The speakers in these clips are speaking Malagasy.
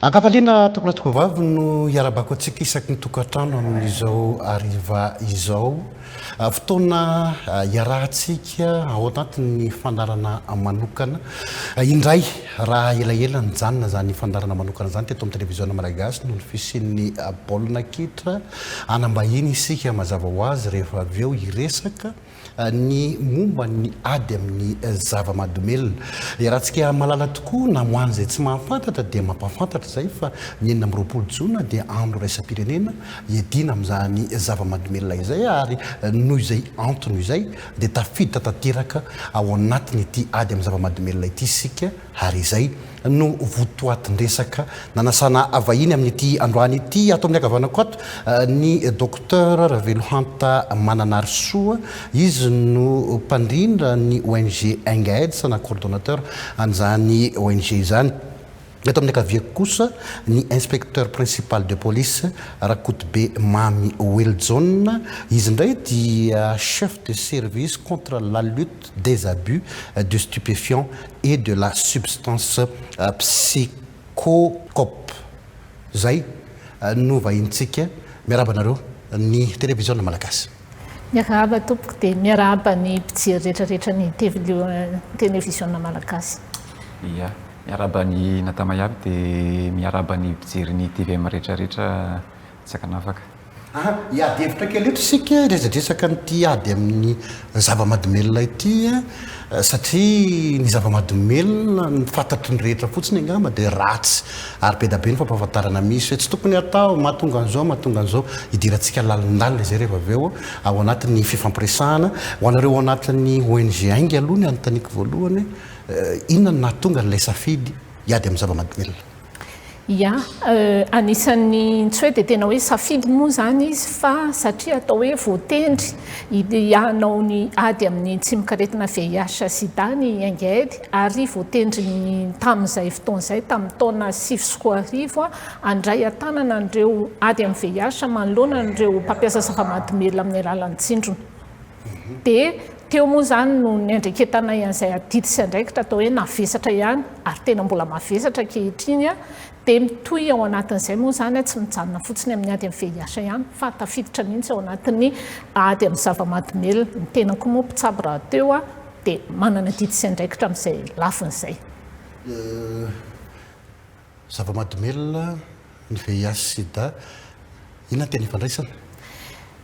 Ankafaliana tompona tompovavy no hiarabako antsika isaky ny tokantrano amin'izao hariva izao. Fotoana iarahantsika ao anatin'ny fandaharana manokana indray raha elaela nijanona izany fandaharana manokana izany teto amin'ny televiziona malagasy noho ny fisian'ny baolina kitra hanam-bahiny isika mazava ho azy rehefa avy eo hiresaka ny momba ny ady amin'ny zava-mahadomelina. Iarahantsika mahalala tokoa na ho an'izay tsy mahafantatra dia mampahafantatra izay fa ny 26 jona dia andro iraisam-pirenena hiadiana amin'izany zava-mahadomelina izay ary noho izay antony izay dia tafiditra tanteraka ao anatin'ity ady amin'ny zava-mahadomelina ity isika ary izay no votoatin-dresaka nanasana vahiny amin'ity androany ity. Ato amin'ny ankavanako ato ny Docteur Ravelohanta Mananarisoa, izy no mpandrindra ny ONG Ainga-Aids na coordonnateur an'izany ONG izany. Eto amin'ny ankaviako kosa ny Inspecteur Principal de Police Rakotobe Mamy Weljaona, izy indray dia Chef de Service contre la lutte des abus de stupéfiants et de la substance psychotrope. Zay no vahinintsika. Miarahaba anareo ny Televiziona Malagasy. Miarahaba tompoko dia miarahaba ny mpijery rehetra rehetra ny Televiziona Malagasy. Ia, miarahaba ny Natama iaby dia miarahaba ny mpijery ny tvm rehetra rehetra tsy ankanavaka. Aha, hiady hevitra kely eto isika hiresadresaka an'ity ady amin'ny zava-mahadomelina ity satria ny zava-mahadomelina ny fantatry ny rehetra fotsiny angamba dia ratsy ary be dia be ny fampahafantarana misy hoe tsy tokony hatao, mahatonga an'izao, mahatonga an'izao. Hidirantsika lalindalina izay rehefa avy eo ao anatin'ny fifampiresahana. Ho anareo ao anatin'ny ONG Ainga aloha ny anontaniako voalohany hoe inona no nahatonga an'ilay safidy hiady amin'ny zava-mahadomelina? Ya, anisan'ny tsy hoe dia tena hoe safidy moa izany izy fa satria atao hoe voatendry hanao ny ady amin'ny tsimokaretina VIH sida ny Aingaid ary voatendry tamin'izay fotoana izay tamin'ny taona 2009 handray an-tanana an'ireo ady amin'ny VIH manoloana an'ireo mpampiasa zava-mahadomelina amin'ny alalan'ny tsindrona. Dia teo moa izany no niandraiketanay an'izay adidy sy andraikitra atao hoe navesatra ihany ary tena mbola mavesatra ankehitriny, dia mitohy ao anatin'izay moa izany, tsy mijanona fotsiny amin'ny ady amin'ny VIH ihany fa tafiditra mihitsy ao anatin'ny ady amin'ny zava-mahadomelina. Ny tenako koa moa mpitsabo rahateo dia manana adidy sy andraikitra amin'izay lafiny izay. Zava-mahadomelina, ny VIH sida, inona no tena ifandraisana?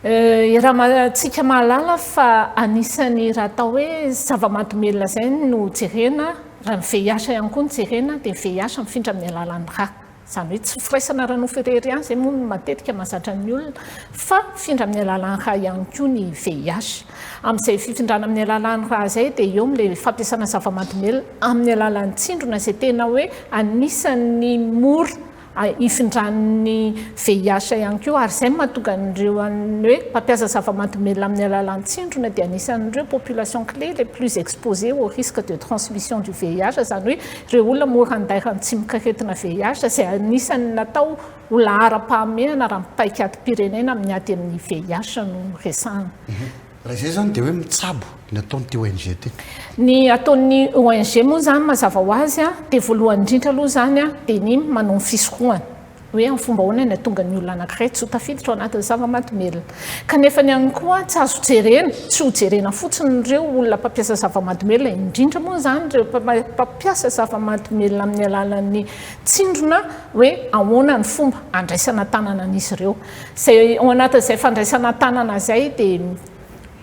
Iaraha-tsika mahalala fa anisan'ny raha atao hoe zava-mahadomelina izay no jerena, raha ny VIH ihany koa no jerena dia ny VIH mifindra amin'ny alalan'ny rà. Izany hoe tsy firaisana ara-nofo irery ihany, izay moa no matetika mahazatra ny olona, fa mifindra amin'ny alalan'ny rà ihany koa ny VIH. Amin'izay fifindrana amin'ny alalan'ny rà izay dia eo amin'ilay fampiasana zava-mahadomelina amin'ny alalan'ny tsindrona izay tena hoe anisan'ny mora ifindran'ny VIH ihany koa ary izay no mahatonga an'ireo an'ny hoe mpampiasa zava-mahadomelina amin'ny alalan'ny tsindrona dia anisan'ireo population clé les plus exposées au risque de transmission du VIH, izany hoe ireo olona mora andairan'ny tsimokaretina VIH izay anisan'ny natao ho laharam-pahamehana raha ny paik'adim-pirenena amin'ny ady amin'ny VIH no resahana. Raha izay izany dia hoe mitsabo ny ataon'ity ONG ity. Ny ataon'ny ONG moa izany mazava ho azy dia voalohany indrindra aloha izany dia ny manao ny fisorohana hoe amin'ny fomba ahoana ny hahatonga ny olona anankiray tsy ho tafiditra ao anatin'ny zava-mahadomelina. Kanefa ihany koa tsy azo jerena, tsy ho jerena fotsiny ireo olona mpampiasa zava-mahadomelina, indrindra moa izany ireo mpampiasa zava-mahadomelina amin'ny alalan'ny tsindrona hoe ahoana ny fomba andraisana an-tanana an'izy ireo. Izay ao anatin'izay fandraisana an-tanana izay dia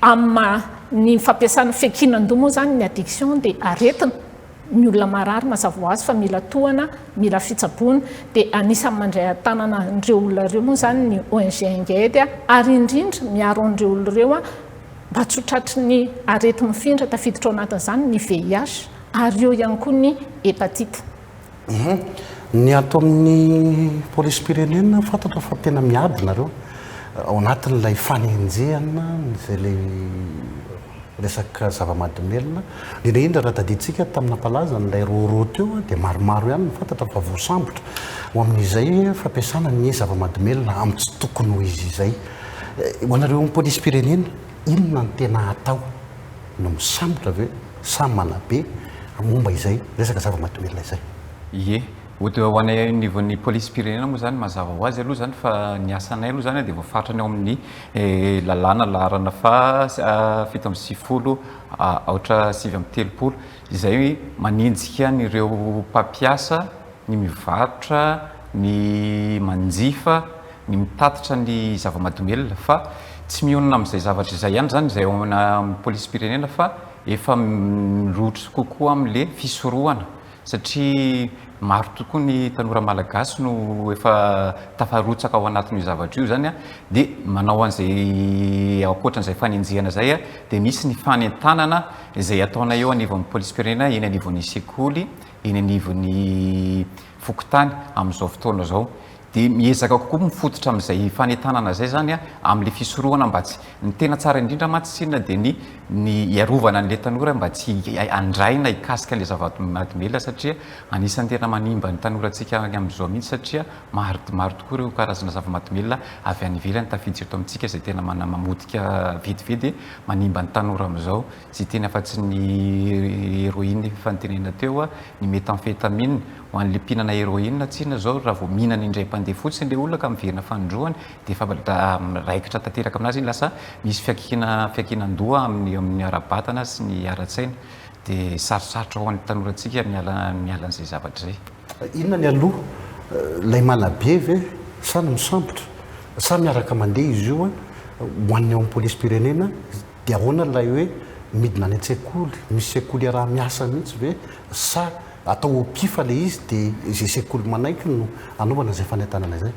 amin'ny maha ny fampiasana fiankinan-doha moa izany ny addiction dia aretina, ny olona marary mazava ho azy fa mila tohana, mila fitsaboana, dia anisan'ny mandray an-tanana an'ireo olona ireo moa izany ny ONG Enged ary indrindra miaro an'ireo olona ireo mba tsy ho tratry ny areti-mifindra tafiditra ao anatin'izany ny VIH ary eo ihany koa ny hépatite. Ny ato amin'ny polisim-pirenena fantatra fa tena miady nareo ao anatin'ilay fanenjehana izay ilay resaka zava-mahadomelina, indrindra indrindra raha tadidintsika tamin'ny nampalaza an'ilay rôrô teo dia maromaro ihany no fantatra fa voasambotra ho amin'izay fampiasana ny zava-mahadomelina amin'ny tsy tokony ho izy izay. Ho anareo amin'ny polisim-pirenena, inona no tena atao? No misambotra ve sa manabe momba izay resaka zava-mahadomelina izay? Ie. Ho anay eo anivon'ny polisim-pirenena moa izany mazava ho azy aloha izany fa ny asanay aloha izany dia voafaritra ny ao amin'ny lalàna laharana faha 97 aotra 39 izay manenjika an'ireo mpampiasa, ny mivarotra, ny manjifa, ny mitatitra ny zava-mahadomelina fa tsy mionona amin'izay zavatra izay ihany izany izay ao amin'ny polisim-pirenena fa efa miroso kokoa amin'ilay fisorohana satria maro tokoa ny tanora malagasy no efa tafarotsaka ao anatin'io zavatra io izany dia manao an'izay ankoatran'izay fanenjehana izay dia misy ny fanentanana izay ataonay eo anivon'ny polisim-pirenena eny anivon'ny sekoly, eny anivon'ny fokontany amin'izao fotoana izao. Dia miezaka kokoa mifototra amin'izay fanentanana izay izany amin'ilay fisorohana mba tsy, ny tena tsara indrindra mantsy tsinona dia ny ny hiarovana an'ilay tanora mba tsy handray na hikasika an'ilay zava-mahadomelina satria anisan'ny tena manimba ny tanorantsika amin'izao mihitsy satria maro dia maro tokoa ireo karazana zava-mahadomelina avy any ivelany tafiditra eto amintsika izay tena mamotika vetivety manimba ny tanora amin'izao. Tsy hiteny afa-tsy ny héroïne efa notenenina teo, ny méthamphétamine. Ho an'ilay mpihinana héroïne tsinona izao, raha vao mihinana indray mpandeha fotsiny ilay olona ka miverina fanindroany dia efa raikitra tanteraka amin'azy iny, lasa misy fiakiana fiankinan-doha amin'ny amin'ny ara-batana sy ny ara-tsaina. Dia sarotsarotra ho an'ny tanorantsika miala miala an'izay zavatra izay. Inona ny aloha? Ilay manabe ve sa ny misambotra? Sa miaraka mandeha izy io ho an'ny ao amin'ny polisim-pirenena? Dia ahoana ilay hoe midina any an-tsekoly? Misy sekoly iaraha-miasa mihitsy ve sa atao au pif ilay izy dia izay sekoly manaiky no anaovana izay fanentanana izay?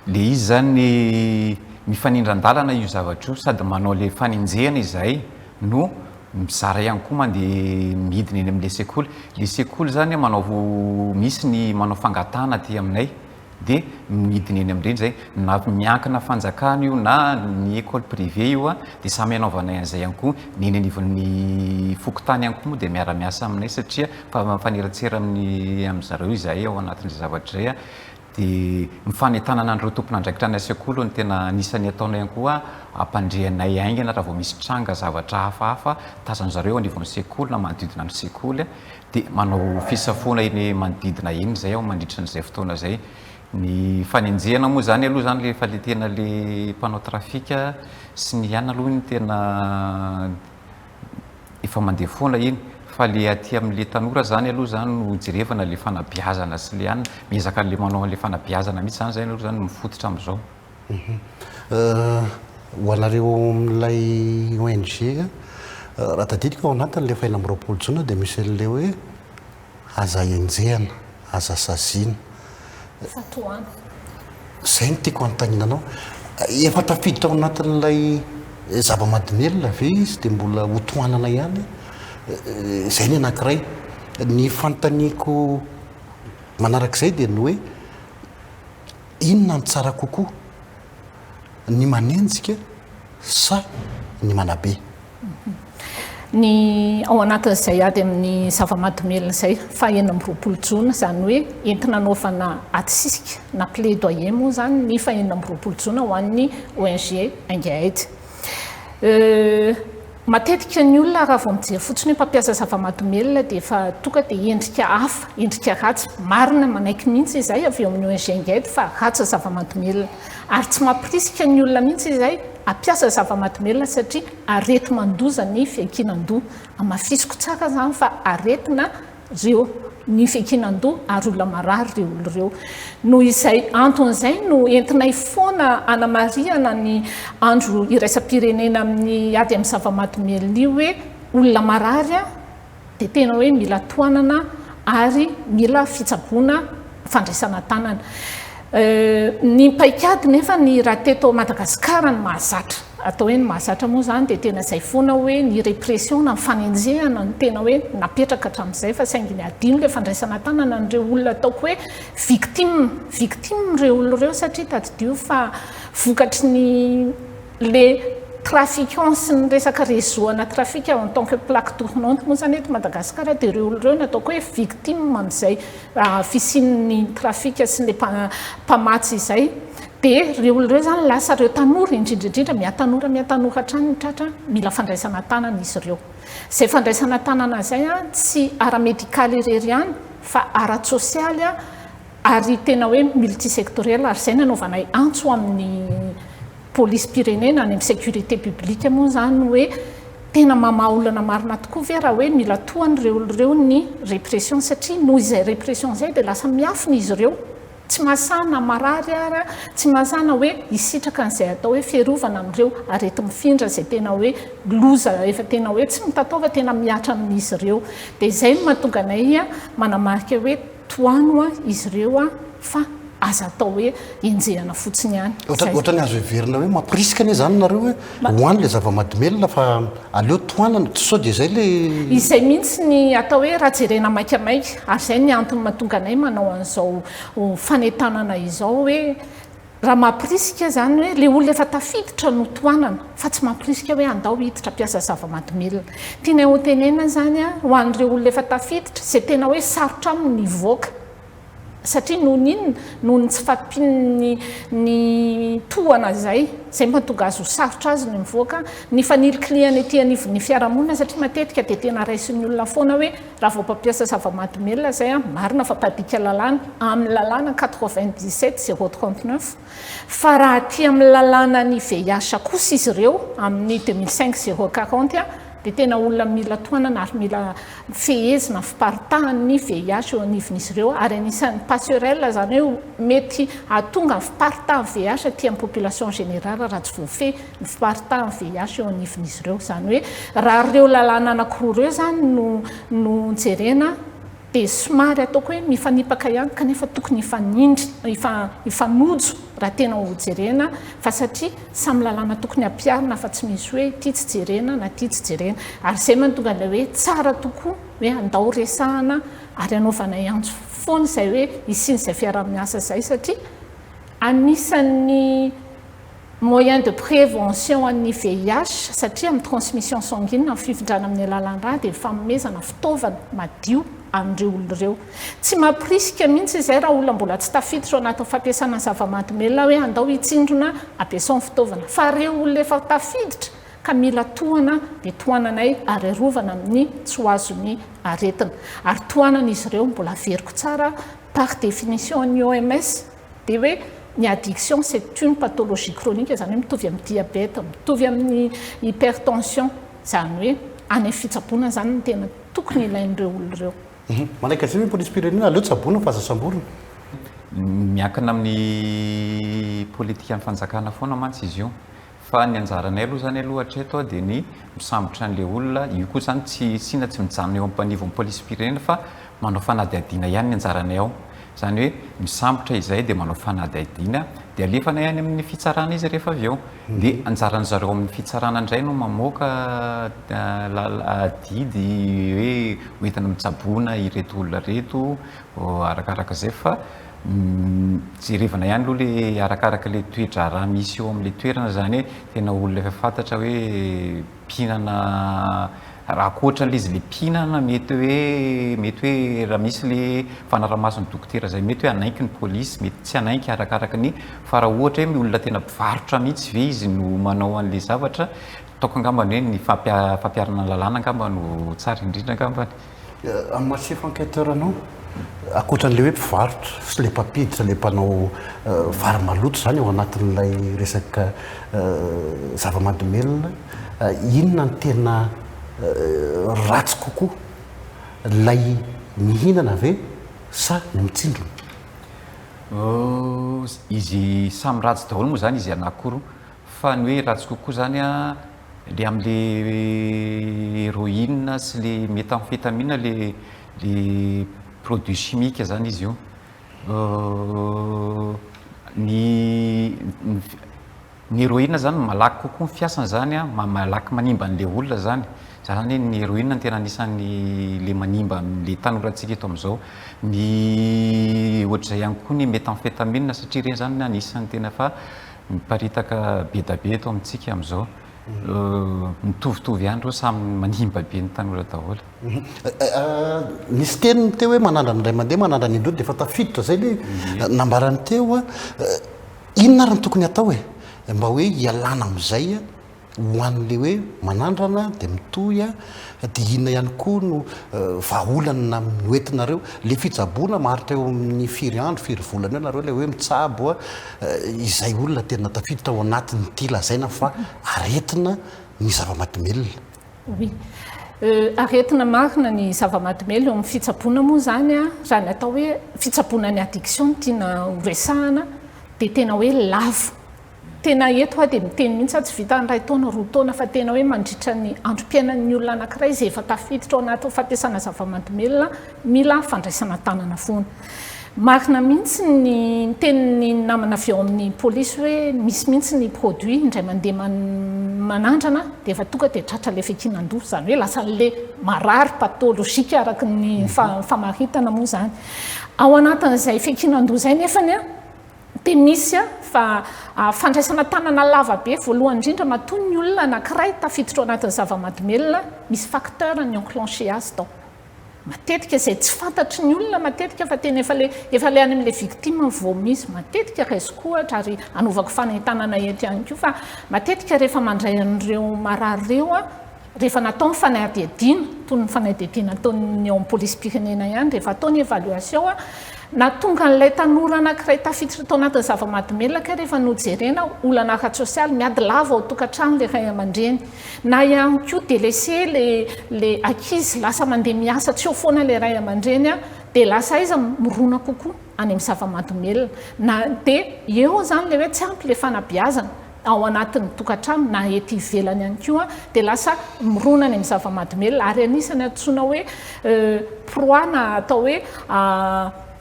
Ilay izy izany mifanindran-dalana io zavatra io, sady manao ilay fanenjehana izahay no mizara ihany koa mandeha midina eny amin'ilay sekoly. Ilay sekoly izany manao misy ny manao fangatahana aty aminay dia midina eny amin'ireny izay, na miankina fanjakana io na ny école privée io dia samy anaovanay an'izay ihany koa, ny eny anivon'ny fokontany ihany koa moa dia miara-miasa aminay satria fa mifaneratsera amin'ny amin-dry zareo izahay ao anatin'izay zavatra izay dia ny fanentanana an'ireo tompon'andraikitra any an-sekoly no tena anisan'ny ataonay ihany koa hampandre anay haingana raha vao misy tranga zavatra hafahafa tazan-dry zareo anivon'ny sekoly na manodidina ny sekoly. Dia manao fisafoana eny manodidina eny izay aho mandritra an'izay fotoana izay. Ny fanenjehana moa izany aloha izany rehefa ilay tena ilay mpanao trafika sy ny anona aloha iny tena efa mandeha foana iny. Fa ilay aty amin'ilay tanora izany aloha izany no jerevana ilay fanabeazana sy ilay anona. Miezaka an'ilay manao an'ilay fanabeazana mihitsy izany izay aloha izany no mifototra amin'izao. Ho anareo ao amin'ilay ONG, raha tadidiko ao anatin'ilay faha 26 jona dia misy an'ilay hoe aza enjehina, aza saziana. Fatohana. Izay no tiako hanontaniana anao. Efa tafiditra ao anatin'ilay zava-mahadomelina ve izy dia mbola ho tohanana ihany? Izay ny anankiray. Ny fanontaniako manarak'izay dia ny hoe Inona no tsara kokoa, ny manenjika sa ny manabe? Ny ao anatin'izay ady amin'ny zava-mahadomelina izay, faha 26 jona, izany hoe entina anaovana ady sisika na plaidoyer moa izany ny faha 26 jona ho an'ny ONG Ainga Aide. Matetika ny olona raha vao mijery fotsiny hoe mpampiasa zava-mahadomelina dia efa tonga dia endrika hafa, endrika ratsy. Marina, manaiky mihitsy izahay avy eo amin'ny ONG Enged fa ratsy ny zava-mahadomelina. Ary tsy mampirisika ny olona mihitsy izahay hampiasa zava-mahadomelina satria areti-mandoza ny fiankinan-doha. Hamafisiko tsara izany fa aretina Ireo ny fiankinan-doha ary olona marary ireo olona ireo. Noho izay antony izay no entinay foana hanamarihana ny andro iraisam-pirenena amin'ny ady amin'ny zava-mahadomelina io hoe olona marary dia tena hoe mila tohanana ary mila fitsaboana fandraisana an-tanana. Ny paikady nefa ny raha teto Madagasikara ny mahazatra, atao hoe ny mahazatra moa izany dia tena izay foana hoe ny répression na ny fanenjehana no tena hoe napetraka hatramin'izay fa saingy ny adino ilay fandraisana an-tanana an'ireo olona ataoko hoe victime, victime ireo olona ireo satria tadidio fa vokatry ny le trafiquant sy ny resaka réseau ana trafic en tant que plaque tournante moa izany eto Madagasikara dia ireo olona ireo no ataoko hoe victime amin'izay fisian'ny trafic sy ny mpamatsy izay dia ireo olona ireo izany lasa ireo tanora indrindra indrindra mihatanora mihatanora hatrany ny tratra mila fandraisana an-tanana izy ireo. Izay fandraisana an-tanana izay tsy ara-medikaly irery ihany fa ara-tsosialy. Ary tena hoe multisectoriel ary izay no anaovanay antso amin'ny polisim-pirenena any amin'ny sécurité publique moa izany hoe tena mamaha olana marina tokoa ve raha hoe mila tohana ireo olona ireo ny répression satria noho izay répression izay dia lasa miafina izy ireo, tsy mahasahy na marary ara, tsy mahasahy na hoe hisitraka an'izay atao hoe fiarovana amin'ireo areti-mifindra izay tena hoe loza efa tena hoe tsy mitatao fa tena mihatra amin'izy ireo. Dia izay no mahatonga anay manamarika hoe Tohano izy ireo fa aza atao hoe enjehana fotsiny ihany. Ohatran'ny azo heverina hoe mampirisika anie izany nareo hoe ho any ilay zava-mahadomelina fa aleo tohanana, sao dia izay ilay. Izay mihitsy ny atao hoe raha jerena maikamaika ary izay ny antony mahatonga anay manao an'izao fanentanana izao hoe Raha mampirisika izany hoe ilay olona efa tafiditra no tohanana fa tsy mampirisika hoe andao hiditra hampiasa zava-mahadomelina. Tianay ho tenenina izany ho an'ireo olona efa tafiditra izay tena hoe sarotra aminy ny hivoaka satria noho ny inona? Noho ny tsy fahampian'ny ny tohana izay, izay mahatonga azy ho sarotra azy ny mivoaka, ny fanilikilihana ety anivon'ny fiarahamonina satria matetika dia tena raisin'ny olona foana hoe Raha vao mpampiasa zava-mahadomelina izay an, marina fa mpandika lalàna amin'ny lalàna 97 039, fa raha aty amin'ny lalànan'ny VIH kosa izy ireo amin'ny 2005 040 dia tena olona mila tohanana ary mila fehezina ny fiparitahan'ny VIH eo anivon'izy ireo ary anisan'ny passerelle izany hoe mety hahatonga ny fiparitahan'ny VIH aty amin'ny population générale raha tsy voafehy ny fiparitahan'ny VIH eo anivon'izy ireo. Izany hoe raha ireo lalàna anankiroa ireo izany no no jerena dia somary ataoko hoe mifanipaka ihany kanefa tokony hifanindry, hifanojo raha tena ho jerena fa satria samy lalàna tokony hampiharina fa tsy misy hoe ity tsy jerena na ity tsy jerena. Ary izay mahatonga an'ilay hoe tsara tokoa hoe andao resahana ary anaovanay antso foana izay hoe hisian'izay fiaraha-miasa izay satria anisan'ny Moyen de prévention an'ny VIH, satria amin'ny transmission sanguine, amin'ny fifindrana amin'ny alalan'ny rà dia fanomezana fitaovana madio an'ireo olona ireo. Tsy mampirisika mihitsy izay raha olona mbola tsy tafiditra ao anatin'ny fampiasana zava-mahadomelina hoe andao hitsindrona ampiasao ny fitaovana. Fa ireo olona efa tafiditra ka mila tohana dia tohananay ary arovana amin'ny tsy ho azon'ny aretina. Ary tohanana izy ireo, mbola averiko tsara, par définition an'ny OMS, Dia hoe ny addiction c'est une pathologie chronique, izany hoe mitovy amin'ny diabète, mitovy amin'ny hypertension, izany hoe any amin'ny fitsaboana izany no tena tokony ilain'ireo olona ireo. Manaiky an'izay ve ny polisim-pirenena? Aleo tsaboina fa aza samborina. Miankina amin'ny politikan'ny fanjakana foana mantsy izy io. Fa ny anjaranay aloha izany aloha hatreto dia ny misambotra an'ilay olona, io koa izany tsy isina tsy mijanona eo ampanivon'ny polisim-pirenena fa manao fanadihadiana ihany ny anjaranay ao. Izany hoe misambotra izahay dia manao fanadihadiana dia alefanay any amin'ny fitsarana izy rehefa avy eo. Dia anjaran-dry zareo amin'ny fitsarana indray no mamoaka didy hoe hoentina mitsaboana ireto olona ireto arakaraka izay fa Jerevana ihany aloha le arakaraka le toe-draharaha misy eo amin'le toerana zany hoe tena olona efa fantatra hoe mpihinana raha ankoatra an'le izy le mpihinana mety hoe mety hoe raha misy le fanaraha-mason'ny dokotera zay mety hoe hanaiky ny polisy mety tsy hanaiky arakaraka ny fa raha ohatra hoe olona tena mpivarotra mihitsy ve izy no manao an'le zavatra ataoko angambany hoe ny fampiharana ny lalàna angamba no tsara indrindra angambany. Amin'ny maha chef enquêteur anao, ankoatra an'ilay hoe mpivarotra sy ilay mpampiditra, ilay mpanao vary maloto izany ao anatin'ilay resaka zava-mahadomelina, inona no tena ratsy kokoa? Ilay mihinana ve sa ny mitsindrona? Izy samy ratsy daholo moa izany izy anankiroa fa ny hoe ratsy kokoa izany an, Le amle heroine sy le methamphetamine le le produit chimique zany izy io. Ny ny heroine zany malaky kokoa ny fiasany zany an, malaky manimba an'le olona zany. Zany hoe ny heroine no tena anisan'ny le manimba an'le tanorantsika eto am'zao. Ny ohatr'izay ihany koa ny methamphetamine satria ireny zany anisan'ny tena fa Miparitaka be da be eto amintsika amin'izao. Mitovitovy ihany ireo, samy manimba be ny tanora daholo. Nisy teny teo hoe manandrana indray mandeha, manandrana indroa dia efa tafiditra, izay ilay nambarany teo. Inona ary no tokony hatao e? Mba hoe hialana amin'izay. Ho an'ilay hoe manandrana dia mitohy dia inona ihany koa no vahaolana noentinareo? Ilay fitsaboana maharitra eo amin'ny firy andro, firy volana eo nareo ilay hoe mitsabo izay olona tena tafiditra ao anatin'ity lazaina fa aretina ny zava-mahadomelina. Oui. Aretina marina ny zava-mahadomelina eo amin'ny fitsaboana moa izany raha ny atao hoe fitsaboana ny addiction no tiana ho resahana dia tena hoe lava. Tena eto aho dia miteny mihitsy aho, tsy vitan'ny iray taona, roa taona, fa tena hoe mandritra ny androm-piainan'ny olona anankiray izay efa tafiditra ao anatin'ny fampiasana zava-mahadomelina, mila fandraisana an-tanana foana. Marina mihitsy ny tenin'ny namana avy ao amin'ny polisy hoe misy mihitsy ny produit indray mandeha manandrana dia efa tonga dia tratra ilay fiankinan-doha, izany hoe lasa ilay marary pathologique araka ny famaritana moa izany. Ao anatin'izay fiankinan-doha izay nefany an, Dia misy fa fandraisana tanana lava be, voalohany indrindra matoa ny olona anankiray tafiditra ao anatin'ny zava-mahadomelina, misy facteur ny enclencher azy tao. Matetika izay tsy fantatry ny olona matetika fa tena efa le efa le any amin'ilay victime vao misy, matetika raisiko ohatra ary anaovako fanentanana eto ihany koa fa matetika rehefa mandray an'ireo marary ireo aho, Rehefa natao ny fanadihadiana, toy ny fanadihadiana ataon'ny ao amin'ny polisim-pirenena ihany, rehefa atao ny évaluation, nahatonga an'ilay tanora anankiray tafiditra tao anatin'ny zava-mahadomelina kay rehefa nojerena, olana ara-tsosialy, miady lava ao an-tokantrano ilay ray aman-dreny, na ihany koa délaissé ilay ilay ankizy, lasa mandeha miasa tsy eo foana ilay ray aman-dreny, dia lasa aiza mirona kokoa any amin'ny zava-mahadomelina. Na dia eo izany ilay hoe tsy ampy ilay fanabeazana. ao anatin'ny tokantrano na ety ivelany ihany koa dia lasa mirona any amin'ny zava-mahadomelina ary anisany antsoina hoe proie na atao hoe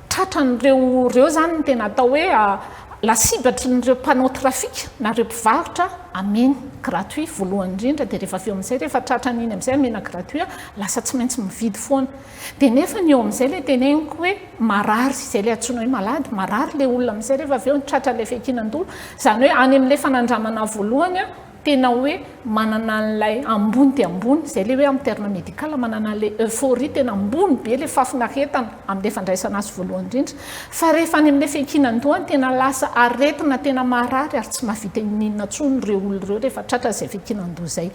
tratran'ireo ireo izany no tena atao hoe lasibatrin'ireo mpanao trafika na ireo mpivarotra ameny gratuit voalohany indrindra dia rehefa avy eo amin'izay rehefa tratran'iny amin'izay amena gratuit lasa tsy maintsy mividy foana Dia nefa ny eo amin'izay ilay teneniko hoe marary, izay ilay antsoina hoe malade, marary ilay olona amin'izay rehefa avy eo ny tratra ilay fiankinan-doha, izany hoe any amin'ilay fanandramana voalohany tena hoe manana an'ilay ambony dia ambony, izay ilay hoe amin'ny terme médical manana an'ilay euphorie tena ambony be ilay fahafinaretana amin'ilay fandraisana azy voalohany indrindra, fa rehefa any amin'ilay fiankinan-doha tena lasa aretina tena marary ary tsy mahavita inon'inona intsony ireo olona ireo rehefa tratra izay fiankinan-doha izay.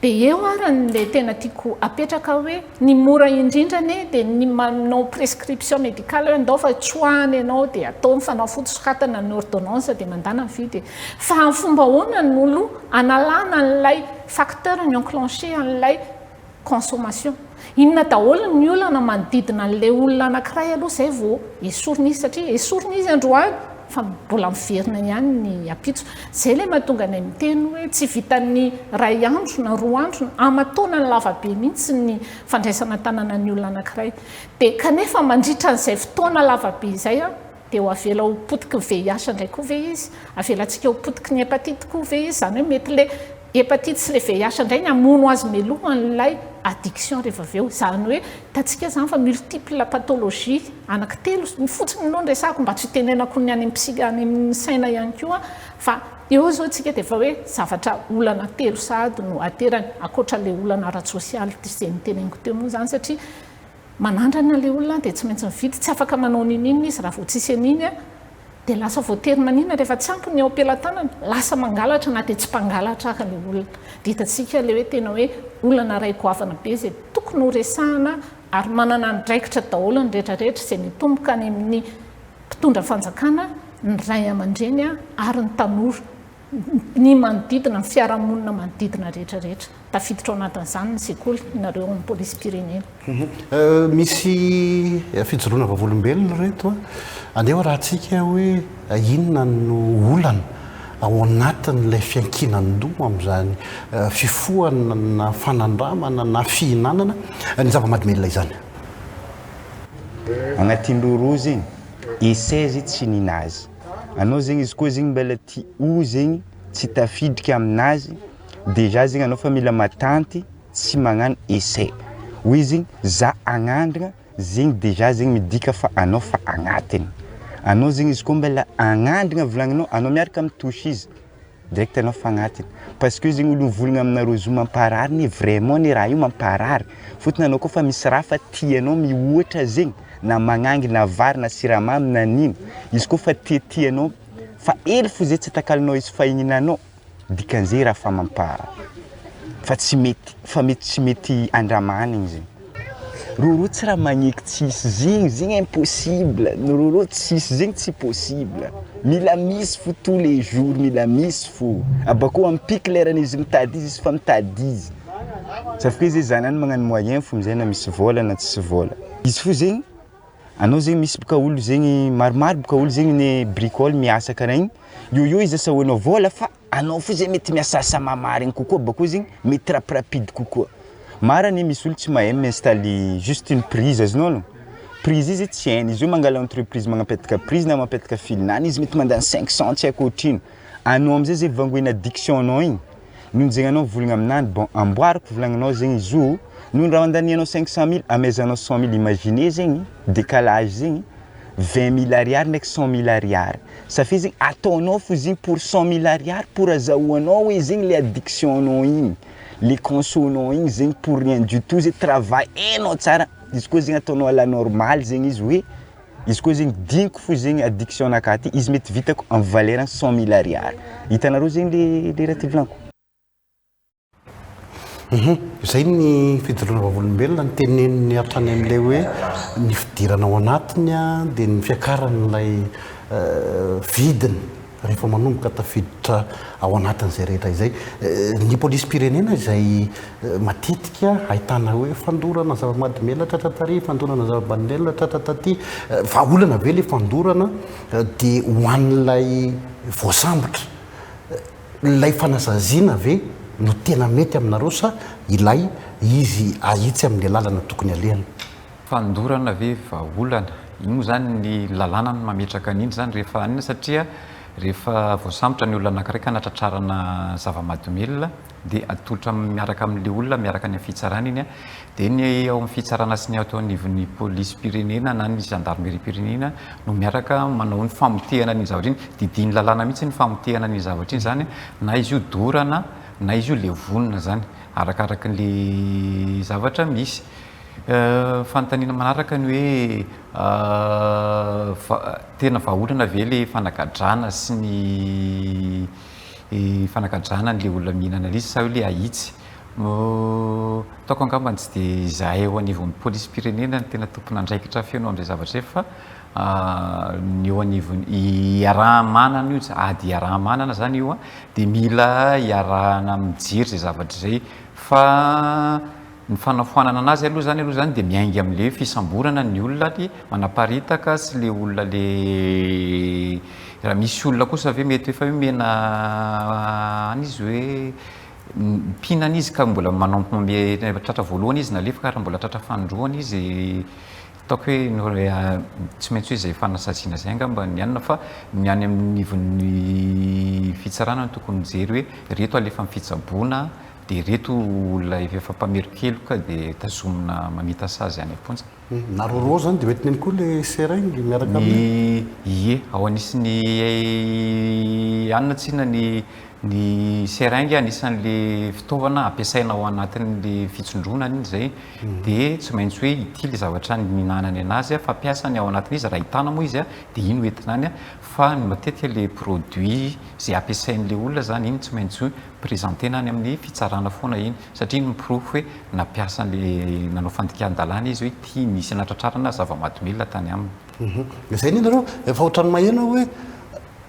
Dia eo ary ilay tena tiako apetraka hoe ny mora indrindra anie dia ny manao prescription médicale hoe andao fa tsoahana ianao dia atao ny fanafody soratana ny ordonnance dia mandana mividy e. Fa amin'ny fomba ahoana no aloha analana an'ilay facteur ny enclencher an'ilay consommation. Inona daholo ny olana manodidina an'ilay olona anankiray aloha izay vao esorina izy satria esorina izy androany fa mbola miverina ihany ny ampitso. Izay ilay mahatonga anay miteny hoe tsy vitan'ny iray andro na roa andro na aman-taonany lava be mihitsy ny fandraisana an-tanana ny olona anankiray. Dia kanefa mandritra an'izay fotoana lava be izay dia ho avela ho potiky ny VIH indray koa ve izy? Avelantsika ho potiky ny hépatite koa ve izy? Izany hoe mety ilay hépatite sy ilay VIH indray ny hamono azy mialoha an'ilay addiction rehefa avy eo. Izany hoe hitantsika izany fa multiple pathologie anankitelo fotsiny aloha no resahako mba tsy hitenenako ny any amin'ny any amin'ny saina ihany koa fa eo izao isika dia efa hoe zavatra olana telo sahady no aterany ankoatra ilay olana ara-tsosialy izay noteneniko teo moa izany satria Manandrana ilay olona dia tsy maintsy mividy, tsy afaka manao n'inon'inona izy raha vao tsisy an'iny dia lasa voatery manina rehefa tsy ampy ny eo am-pelatanana, lasa mangalatra na dia tsy mpangalatra ary ilay olona. Dia hitantsika ilay hoe tena hoe olana iray goavana be izay tokony ho resahana ary manana andraikitra daholo ny rehetra rehetra izay mitomboka any amin'ny mpitondra fanjakana, ny ray aman-dreny ary ny tanora. ny manodidina, ny fiarahamonina manodidina rehetra rehetra. Tafiditra ao anatin'izany ny sekoly, nareo ao amin'ny polisim-pirenena. Misy fijoroana vavolombelona ireto a! Andeha hoarahantsika hoe inona no olana ao anatin'ilay fiankinan-doha amin'izany fifohana na fanandramana na fihinanana ny zava-mahadomelina izany. Agnatin'ny roro zegny, essai zay tsy ninazy. Anao zegny izy koa zegny mbela tia o zegny tsy tafiditra aminazy déjà zegny anao fa mila matanty tsy magnano essai hoe zegny za agnandragna zegny déjà zegny midika fa anao fa agnatiny anao zegny izy koa mbela agnandragna volagninao anao miaraka mitouche izy Direct anao fa agnatiny parce que zegny olo mivolagna aminareo zo mamparary ne vraiment ne raha io mamparary fotony anao koa fa misy raha fa tianao mihoatra zegny na magnangy na vary na siramamy na nino izy koa fa tiatianao fa ela fo zay tsy atakalonao izy fa ihinanao. Dikan'izay raha fa mampa fa tsy mety fa mety tsy mety andramanigny zegny. Roro tsy raha magneky tsisy zegny, zegny impossible, ny roro tsisy zegny tsy possible, mila misy fo tous les jours mila misy fo, abakeo ampiko leran'izy mitady izy, izy fa mitady izy, sauf que izy zanany magnano moyen fo amizay na misy vôla na tsisy vôla, izy fo zegny anao zegny misy boka olo zegny maromaro boka olo zegny ny bricole miasa karaha igny, eo eo izy asahoanao vôla fa anao fo zay mety miasasa mamarigny kokoa bakeo zegny mety rapirapide kokoa. Maro anie misy olo tsy mahay mi-installer juste une prise azonao no, prise io zay tsy hainy, izy io mangala entreprise magnapetaka prise na mampetaka fil-nany izy mety mandany 500 tsy haiko ohatrino, anao amizay zay vangoina addiction-nao igny, noho zegny anao mivolagna aminany bon amboariko volagninao zegny izy io, noho ny raha andanianao 500 mille amezanao 100 mille imaginez zegny décalage zegny 20 mille ariary ndraiky 100 mille ariary, ça fait zegny ataonao fo izy igny pour 100 mille ariary pour azahoanao hoe zegny le addiction-nao igny, le conso-nao igny zegny pour rien du tout zay travail hainao tsara, izy koa zegny ataonao à la normale zegny izy hoe izy koa zegny diniko fo zegny addiction-nakahy ty izy mety vitako amin'ny valeur 100 mille ariary, hitanareo zegny le le raha ty volaniko. Izay ny fijoroana vavolombelona ny teneniny hatrany amin'ilay hoe ny fidirana ao anatiny dia ny fiakaran'ilay vidiny rehefa manomboka tafiditra ao anatin'izay rehetra izay. Ny polisim-pirenena izay matetika ahitana hoe fandorana zava-mahadomelina tratra tary, fandorana zava-mahadomelina tratra taty. Vahaolana ve ilay fandorana dia ho an'ilay voasambotra? Ilay fanasaziana ve no tena mety aminareo sa ilay izy ahitsy amin'ny lalana tokony alehany? Fandorana ve vahaolana? Iny moa izany ny lalàna no mametraka an'iny izany rehefa anona satria rehefa voasambotra ny olona anankiray ka natratrarana zava-mahadomelina dia atolotra miaraka amin'ilay olona miaraka any amin'ny fitsarana iny dia ny ao amin'ny fitsarana sy ny ato anivon'ny polisim-pirenena na ny zandarimeriam-pirenena no miaraka manao ny famotehana an'iny zavatra iny. Didian'ny lalàna mihitsy ny famotehana an'iny zavatra iny izany na izy io dorana na izy io levonina izany arakaraky ny zavatra misy. Fanontaniana manaraka ny hoe tena vahaolana ve ilay fanagadrana sy ny fanagadrana an'ilay olona mihinana ilay izy sa hoe ilay ahitsy? Ataoko angambany tsy dia izahay eo anivon'ny polisim-pirenena no tena tompon'andraikitra feno amin'izay zavatra izay fa ny eo anivon'ny iaraha-manana io, ady iaraha-manana izany io dia mila iarahana mijery izay zavatra izay fa ny fanafoanana anazy aloha izany aloha izany dia miainga amin'ilay fisamborana ny olona ny manaparitaka sy ilay olona ilay raha misy olona kosa ve mety efa hoe mena any izy hoe mpihinana izy ka mbola manao tratra voalohany izy nalefa ka raha mbola tratra fanindroany izy ataoko hoe tsy maintsy hoe izay fanasaziana izay angamba ny anona fa ny any amin'ny anivon'ny fitsarana no tokony mijery hoe ireto alefa amin'ny fitsaboana dia ireto olona efa mpamerin-keloka dia tazomina mamita sazy any am-ponja. Na rôrô zany dia hoentina ihany koa ilay seringue miaraka aminy? Ny ie, ao anisan'ny anona tsinona ny ny seringue anisan'le fitaovana ampiasaina ao anatin'le fitsindronana iny zay dia tsy maintsy hoe ity le zavatra nihinanany anazy fampiasany ao anatin'izy raha ahitana moa izy dia iny ho entina any fa ny matetika le produit zay ampiasain'le olona zany iny tsy maintsy presenter-na any amin'ny fitsarana foana iny satria iny miporofo hoe nampiasa an'le nanao fandikan-dalàna izy hoe ity nisy natratrarana zava-mahadomelina tany aminy. Izay anie nareo efa ohatran'ny maheno aho hoe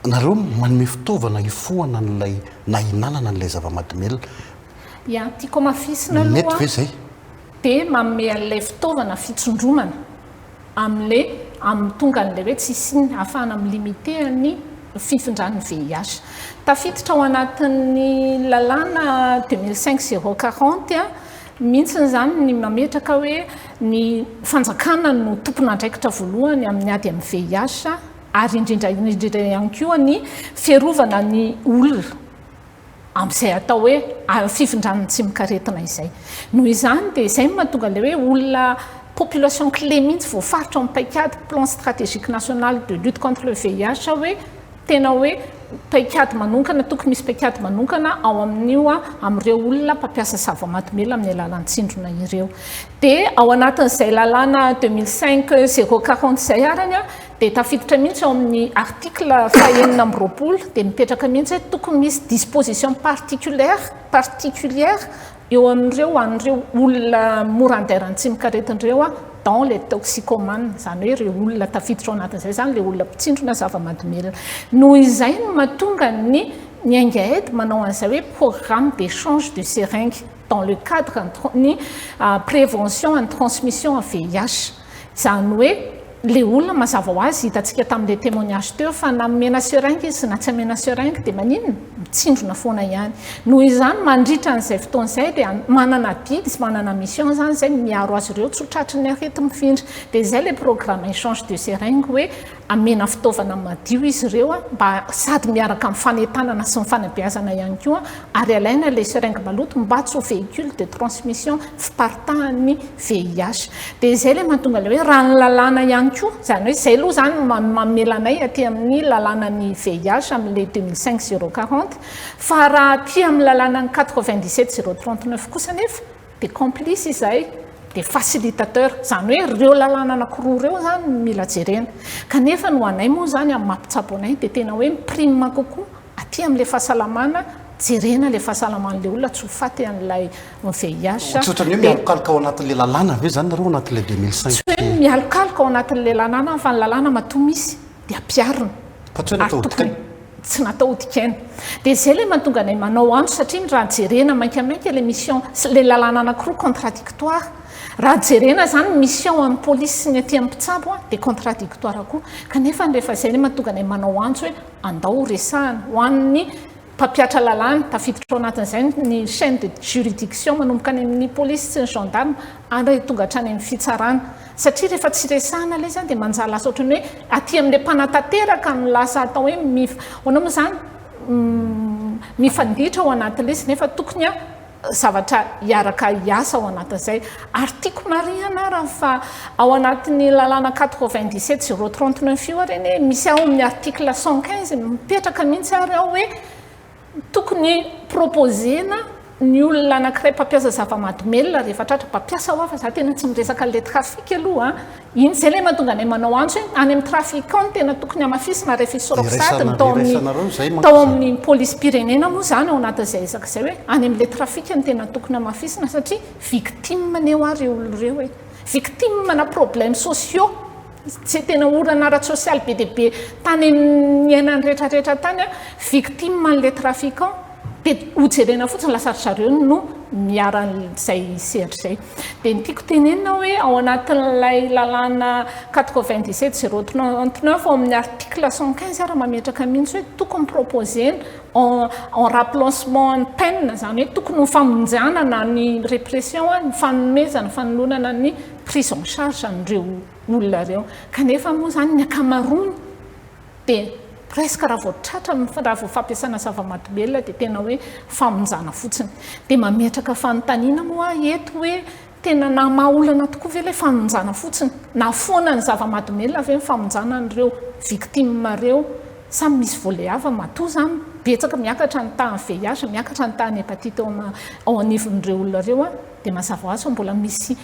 nareo manome fitaovana hifohana an'ilay na hihinanana an'ilay zava-mahadomelina. Ya, tiako hamafisina aloha. Mety ve izay? Dia manome an'ilay fitaovana fitsondromana. Amin'ilay amin'ny tonga an'ilay hoe tsy hisian'ny hahafahana mi-limiter ny fifindran'ny VIH. Tafiditra ao anatin'ny lalàna 2005 040 mihitsy izany ny mametraka hoe ny fanjakana no tompon'andraikitra voalohany amin'ny ady amin'ny VIH ary indrindra indrindra ihany koa ny fiarovana ny olona. amin'izay atao hoe fifindran'ny tsimokaretina izay. Noho izany dia izay no mahatonga ilay hoe olona population clé mihitsy voafaritra ao amin'ny paikady plan stratégique national de lutte contre le VIH hoe tena hoe paikady manonkana, tokony misy paikady manonkana ao amin'io amin'ireo olona mpampiasa zava-mahadomelina amin'ny alalan'ny tsindrona ireo. Dia ao anatin'izay lalàna 2005 040 izay arany. dia tafiditra mihitsy ao amin'ny article faha-26 dia mipetraka mihitsy hoe tokony misy disposition particulière particulière eo amin'ireo an'ireo olona mora andairan'ny tsimokaretina ireo a, dans les toxicomanes, izany hoe ireo olona tafiditra ao anatin'izay izany ilay olona mpitsindrona zava-mahadomelina. Noho izay no mahatonga ny ny Ainga Aide manao an'izay hoe programme d'échange de seringue dans le cadre ny prévention and transmission VIH. Izany hoe ilay olona mazava ho azy hitantsika tamin'ilay témoignage teo fa na omena seringue izy na tsy omena seringue dia maninona? Mitsindrona foana ihany. Noho izany mandritra an'izay fotoana izay dia manana adidy sy manana mission izany izay miaro azy ireo tsy ho tratry ny areti-mifindra. Dia izay ilay programme échange de seringue hoe amena fitaovana madio izy ireo mba sady miaraka amin'ny fanentanana sy ny fanabeazana ihany koa ary alaina ilay seringue maloto mba tsy ho véhicule de transmission fiparitahan'ny VIH. Dia izay ilay mahatonga ilay hoe raha ny lalàna ihany koa, izany hoe izay aloha izany mamela anay aty amin'ny lalànan'ny VIH amin'ilay 2005 040, fa raha aty amin'ny lalànan'ny 97 039 kosa anefa dia complice izahay, dia facilitateur, izany hoe ireo lalàna anankiroa ireo izany no mila jerena. Kanefa ny ho anay moa izany amin'ny maha mpitsabo anay dia tena hoe mi-prime kokoa aty amin'ilay fahasalamana, jerena ilay fahasalaman'ilay olona tsy ho faty an'ilay VIH. Tsy ohatran'ny hoe mialokaloka ao anatin'ilay lalàna ve izany nareo ao anatin'ilay 2005? Tsy hoe mialokaloka ao anatin'ilay lalàna fa ny lalàna matoa misy dia ampiharina. Fa tsy hoe natao hodikaina? Tsy natao hodikaina. Dia izay ilay mahatonga anay manao antso satria raha jerena mainkamainka ilay mission sy ilay lalàna anankiroa contradictoire. Raha jerena izany ny mission amin'ny polisy sy ny aty amin'ny mpitsabo dia contradictoire koa. Kanefa rehefa izay ilay mahatonga anay manao antso hoe andao ho resahana ho an'ny mpampihatra lalàna, tafiditra ao anatin'izay ny chaine de juridiction manomboka any amin'ny polisy sy ny gendarme ary tonga hatrany amin'ny fitsarana. Satria rehefa tsy resahana ilay izy dia manjary lasa ohatran'ny hoe aty amin'ilay mpanatanteraka no lasa atao hoe mif, ahoana moa izany, mifanditra ao anatin'ilay izy nefa tokony zavatra hiaraka hiasa ao anatin'izay. Ary tiako marihana ary fa ao anatin'ny lalàna 97 039 io ary anie misy ao amin'ny article 115 mipetraka mihitsy ary ao hoe tokony proposer-na ny olona anankiray mpampiasa zava-mahadomelina rehefa tratra mpampiasa hoa fa za tena tsy miresaka an'ilay trafic aloha an! Iny izay ilay mahatonga anay manao antso hoe any amin'ny trafiquant no tena tokony hamafisina rehefa hisoroka sahady ny tao amin'ny tao amin'ny polisim-pirenena moa izany ao anatin'izay ezaka izay hoe any amin'ilay trafic no tena tokony hamafisina satria victime anie hoa ireo olona ireo e! Victime na problèmes sociaux tsy tena olana ara-tsosialy be dia be tany amin'ny niainany rehetrarehetra tany an, victime an'ilay trafiquant dia hojerena fotsiny lasa ry zareo no miharan'izay sehatra izay. Dia ny tiako tenenina hoe ao anatin'ilay lalàna 97 039 ao amin'ny article 115 ary mametraka mihitsy hoe tokony proposer-na en en remplacement ny peine, izany hoe tokony ho famonjana na ny répression, ny fanomezana, fanolonana ny prise en charge an'ireo olona ireo. Kanefa moa izany ny ankamaroany dia presque raha vao tratra raha vao fampiasana zava-mahadomelina dia tena hoe famonjana fotsiny. Dia mametraka fanontaniana moa aho eto hoe tena nahamaha olana tokoa ve ilay famonjana fotsiny? Nahafoana ny zava-mahadomelina ve ny famonjana an'ireo victimes ireo sa misy volet hafa? Matoa izany betsaka miakatra ny tahan'ny VIH, miakatra ny tahan'ny hepatite ao anivon'ireo olona ireo dia mazava ho azy fa mbola misy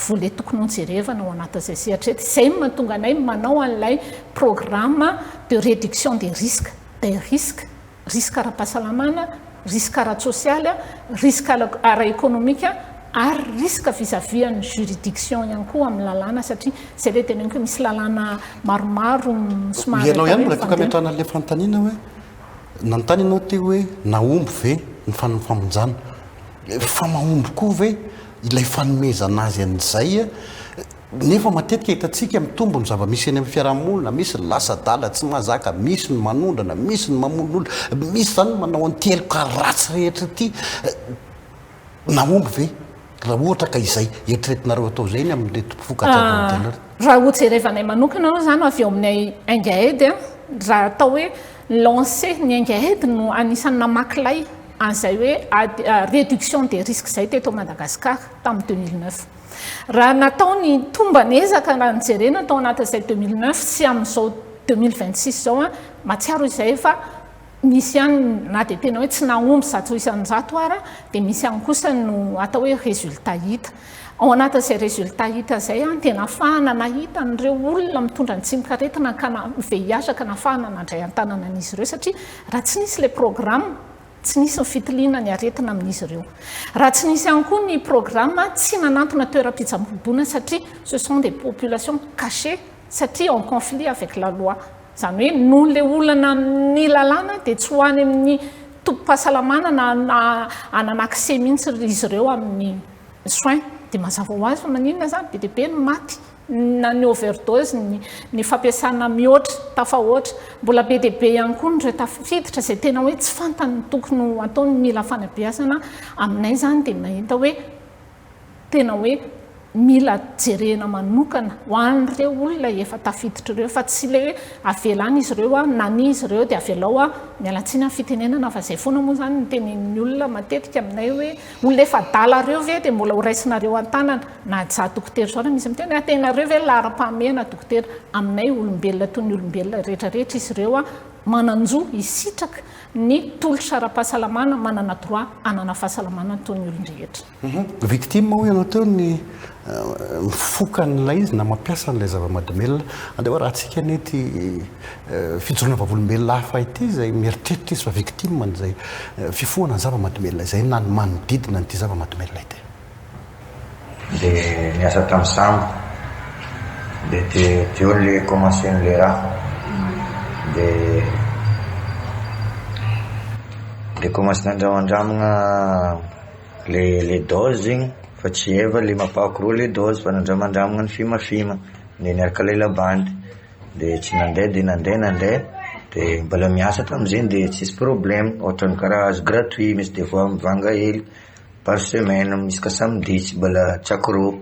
volet tokony hojerevana ao anatin'izay sehatra izay. Izay no mahatonga anay manao an'ilay programme de réduction des risques, des risques, risque ara-pahasalamana, risque ara-tsosialy, risque ara-ekonomika ary risque vis-à-vis an'ny juridiction ihany koa amin'ny lalàna satria izay ilay teneniko hoe misy lalàna maromaro somary Ianao atao ihany hoe mbola afaka mifandeha. ametrahana an'ilay fanontaniana hoe nanontany ianao teo hoe nahomby ve ny famonjana? Fa mahomby koa ve ilay fanomezana azy an'izay? Nefa matetika hitantsika mitombo ny zava-misy eny amin'ny fiarahamonina, misy ny lasa adala tsy mahazaka, misy ny manondrana, misy ny mamono olona, misy izany ny manao an'ity heloka ratsy rehetra ity. Nahomby ve raha ohatra ka izay eritreretinareo atao izay ny amin'ireto mpifoka jadona ireto? Raha hojerevanay manokana aloha izany avy eo aminay Ainga Aide, raha atao hoe lancer ny Ainga Aide no anisan'ny namaky lay an'izay hoe ady réduction des risques izay teto Madagascar tamin'ny 2009. Raha natao ny tomban'ezaka raha nojerena tao anatin'izay 2009 sy amin'izao 2026 izao, mahatsiaro izay fa misy ihany na dia tena hoe tsy nahomby 100% ara dia misy ihany kosa no atao hoe résultat hita. Ao anatin'izay résultat hita izay dia nahafahana nahita an'ireo olona mitondra ny tsimokaretina ka na VIH ka nahafahana nandray an-tanana an'izy ireo satria raha tsy nisy ilay programme tsy nisy ny fitiliana ny aretina amin'izy ireo. Raha tsy nisy ihany koa ny programme tsy nanantona toeram-pitsaboana satria ce sont des populations cachées satria en conflit avec la loi. Izany hoe noho ilay olana amin'ny lalàna dia tsy ho any amin'ny tobim-pahasalamana na hanana accès mihitsy izy ireo amin'ny soins. Dia mazava ho azy fa maninona izany? Be dia be ny maty na ny overdose, ny ny fampiasana mihoatra, tafahoatra. Mbola be dia be ihany koa ireo tafiditra izay tena hoe tsy fantany ny tokony ho ataony, mila fanabeazana. Aminay izany dia mahita hoe tena hoe mila jerena manokana ho an'ireo olona efa tafiditra ireo fa tsy ilay hoe avela any izy ireo nania izy ireo dia avelao a, miala tsiny amin'ny fitenenana fa izay foana moa izany no tenenin'ny olona matetika aminay hoe olona efa adala ireo ve dia mbola ho raisinareo an-tanana na za dokotera izao raha misy miteny hoe tena ireo ve ny laharam-pahamehana dokotera aminay olombelona toy ny olombelona rehetra rehetra izy ireo a manan-jo hisitraka ny tolotra ara-pahasalamana manana droit hanana fahasalamana toy ny olon-drehetra. Victime hoy ianao teo ny mifoka an'ilay izy na mampiasa an'ilay zava-mahadomelina. Andeha ho arahantsika anie ity fijoroana vavolombelona hafa ity izay mieritreritra izy fa victime an'izay fifohana ny zava-mahadomelina izay na ny manodidina an'ity zava-mahadomelina ity. De niasa tam sambo de teo le commencer le raha de de commence nandramandramagna le le dose zegny fa tsy eva le mampahakro le dose fa nandramandramagna nifimafima de niaraka le labandy de tsy nandeha de nandeha nandeha de mbola miasa tamizegny de tsisy problème ohatrany karaha azo gratuit misy des fois mivanga hely par semaine isaka samedi tsy mbola tsy accro,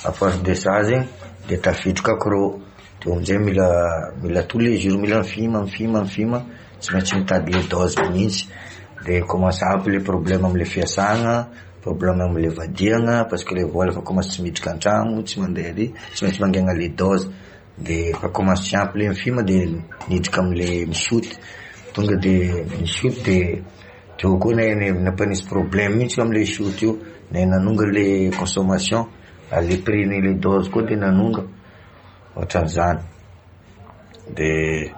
à force de ça zegny de tafiditra accro, teo amizay mila mila tous les jours mila mifima mifima mifima tsy maintsy mitady le dose mihitsy de commence aby le problème amle fiasagna, problème amle vadiagna parce que le vola efa commence tsy miditra antragno tsy mandeha ary tsy maintsy mangena le dose de efa commence tsy ampy le mifima de niditra amle misoty tonga de misoty de teo koa ne nampanisy problème mihitsy amle shoot io ne nanonga le consommation ary le prix ny le dose koa de nanonga ohatran'izany de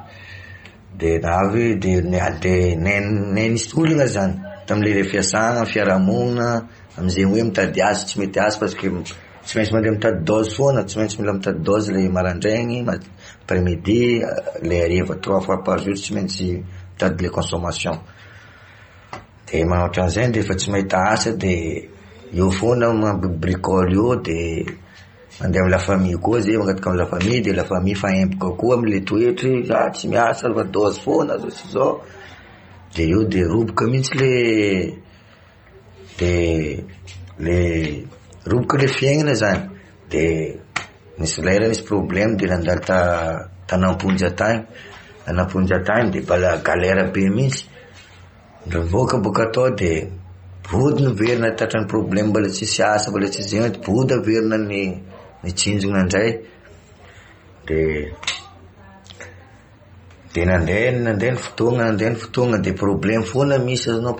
de navy de de ne nisy olana zany tamle le fiasana fiarahamonina amizay hoe mitady asa tsy mety asa parce que tsy maintsy mandeha mitady dose foana tsy maintsy mila mitady dose le maraindraigny après midi le hariva trois fois par jour tsy maintsy mitady le consommation de manao ohatran'izay de efa tsy mahita asa de eo foana mampibricole eo de mandeha amy la famille koa zay mangataka amy la famille de la famille fa empaka koa amle toetry za tsy miasa fa dose foana zao sy zao de eo de roboka mihitsy le de le roboka le fiaignana zany de nisy lera nisy problème de nandalo ta tanamponja tagny tanamponja tagny de mbala galère be mihitsy ndro mivoaka boka atao de body niverina tratran'ny problème mbola tsisy asa mbola tsisy zegny body averina ny nitsinjona indray de de nandeha nandeha ny fotoagna nandeha ny fotoagna de problème foana misy azonao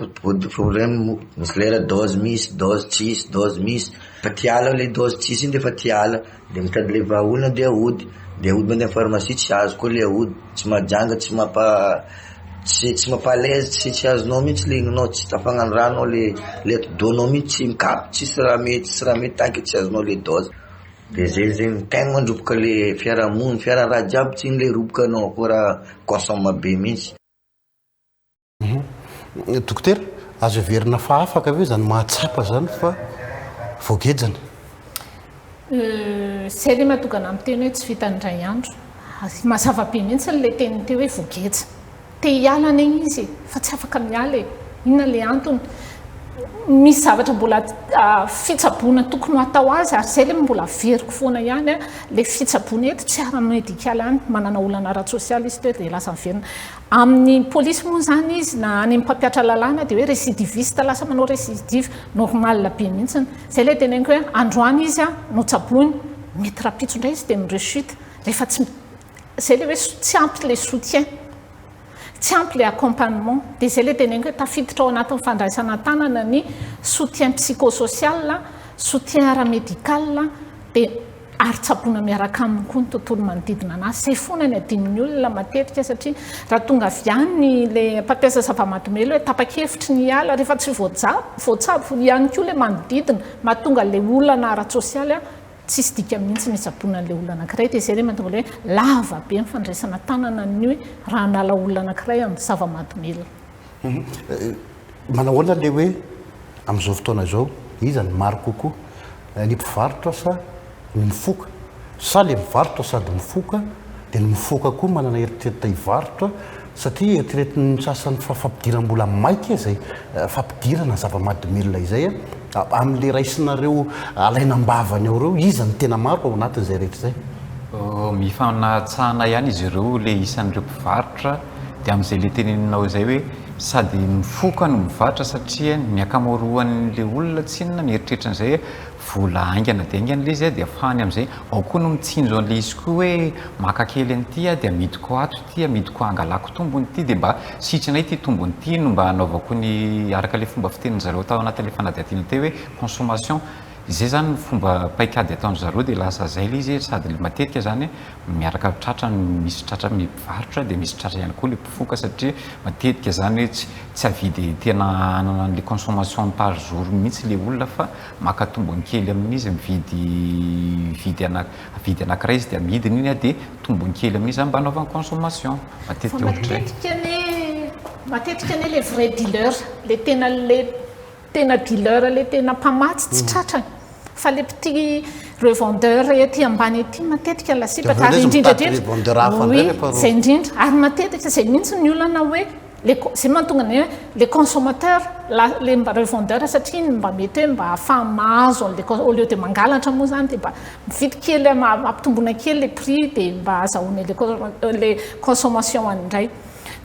problème misy lera dose misy dose tsisy dose misy fa tiala le dose tsisy iny de fa tiala de mitady le vahaolana de aody de aody mandeha pharmacie tsy azo koa le aody tsy mahajanga tsy mampa tsy tsy mampa à l'aise tsy tsy azonao mihitsy le igninao tsy tafagnano raha anao le le atidohanao mihitsy tsy mikapy tsisy raha mety tsisy raha mety tant que tsy azonao le dose de zay zegny tegna mandroboka le fiarahamonina fiara raha jiaby tsy iny le roboka anao koa raha consomme be mihitsy. Dokotera, azo heverina fa afaka ve zany mahatsapa zany fa voagejana? Zay le mahatonga anah miteny hoe tsy vitan'ny indray andro. Mazava be mihitsy le teniny teo hoe voageja. Te hiala anie izy e, fa tsy afaka miala e. Inona le antony? Misy zavatra mbola fitsaboana tokony ho atao azy ary zay le mbola averiko foana ihany a, le fitsaboana eto tsy ara-medikaly ihany, manana olana ara-tsosialy izy teo dia lasa miverina. Amin'ny polisy moa izany izy na any amin'ny mpampiatra lalàna dia hoe récidiviste, lasa manao récidive, normal be mihitsy. Zay ilay teneniko hoe androany izy no tsaboina, mety rahampitso indray izy dia mi-rechute rehefa tsy, zay ilay hoe tsy ampy ilay soutien, tsy ampy ilay accompagnement. Dia zay ilay teneniko hoe tafiditra ao anatin'ny fandraisana an-tanana ny soutien psychosocial. soutien ara-médical dia ary tsaboina miaraka aminy koa ny tontolo manodidina anazy. Izay foana ny adinon'ny olona matetika satria raha tonga avy any ilay mpampiasa zava-mahadomelina hoe tapa-kevitry ny hiala rehefa tsy voatsabo ihany koa ilay manodidina mahatonga ilay olana ara-tsosialy tsisy dikany mihitsy ny hitsaboana an'ilay olona anankiray dia izay ilay mahatonga ilay hoe lava be ny fandraisana tanana ny hoe raha hanala olona anankiray amin'ny zava-mahadomelina. Manao ahoana ilay hoe amin'izao fotoana izao, iza no maro kokoa, ny mpivarotra sa ny mifoka? Sa ilay mivarotra sady mifoka dia ny mifoka koa manana eritreritra hivarotra satria eritreretin'ny sasany fa fampidiram-bola maika izay fampidirana zava-mahadomelina izay amin'ilay raisinareo alaina am-bavany ao ireo, iza no tena maro ao anatin'izay rehetra izay? Mifanatsahana ihany izy ireo ilay isan'ireo mpivarotra dia amin'izay ilay teneninao izay hoe sady mifoka no mivarotra satria ny ankamaroan'ilay olona tsinona mieritreritra an'izay hoe vola haingana dia haingana ilay izy dia afahany amin'izay, ao koa no mitsinjo an'ilay izy koa hoe maka kely an'ity aho dia amidiko ato ity, amidiko hangalako tombony ity dia mba sitrana ity tombony ity no mba hanaovako ny araka ilay fomba fitenin-dry zareo tao anatin'ilay fanadihadiana teo hoe consommation. Izay zany ny fomba paikady ataon-dry zareo dia lasa zay ilay izy sady matetika zany miaraka tratra misy tratra ny mpivarotra dia misy tratra ihany koa ilay mpifoka satria matetika zany hoe tsy tsy avidy tena hanana an'ilay consommation par jour mihitsy ilay olona fa maka tombony kely amin'izy mividy mividy ana mividy anankiray izy dia amidiny iny dia tombony kely amin'izy zany mba hanaovany consommation matetika ohatr'izay. Fa matetika anie matetika anie ilay vrai dealer ilay tena ilay Tena dealer le tena mpamatsy tsy tratrany fa le petit revendeur ety ambany ety matetika lasibatra ary indrindra indrindra oui zay indrindra ary matetika zay mihitsy ny olana hoe le zay mahatonga ny hoe le consommateur la le mba revendeur satria iny mba mety hoe mba ahafahany mahazo an'le au lieu de mangalatra moa zany de mba mividy kely ampitomboina kely le prix de mba azahoany le le consommation any indray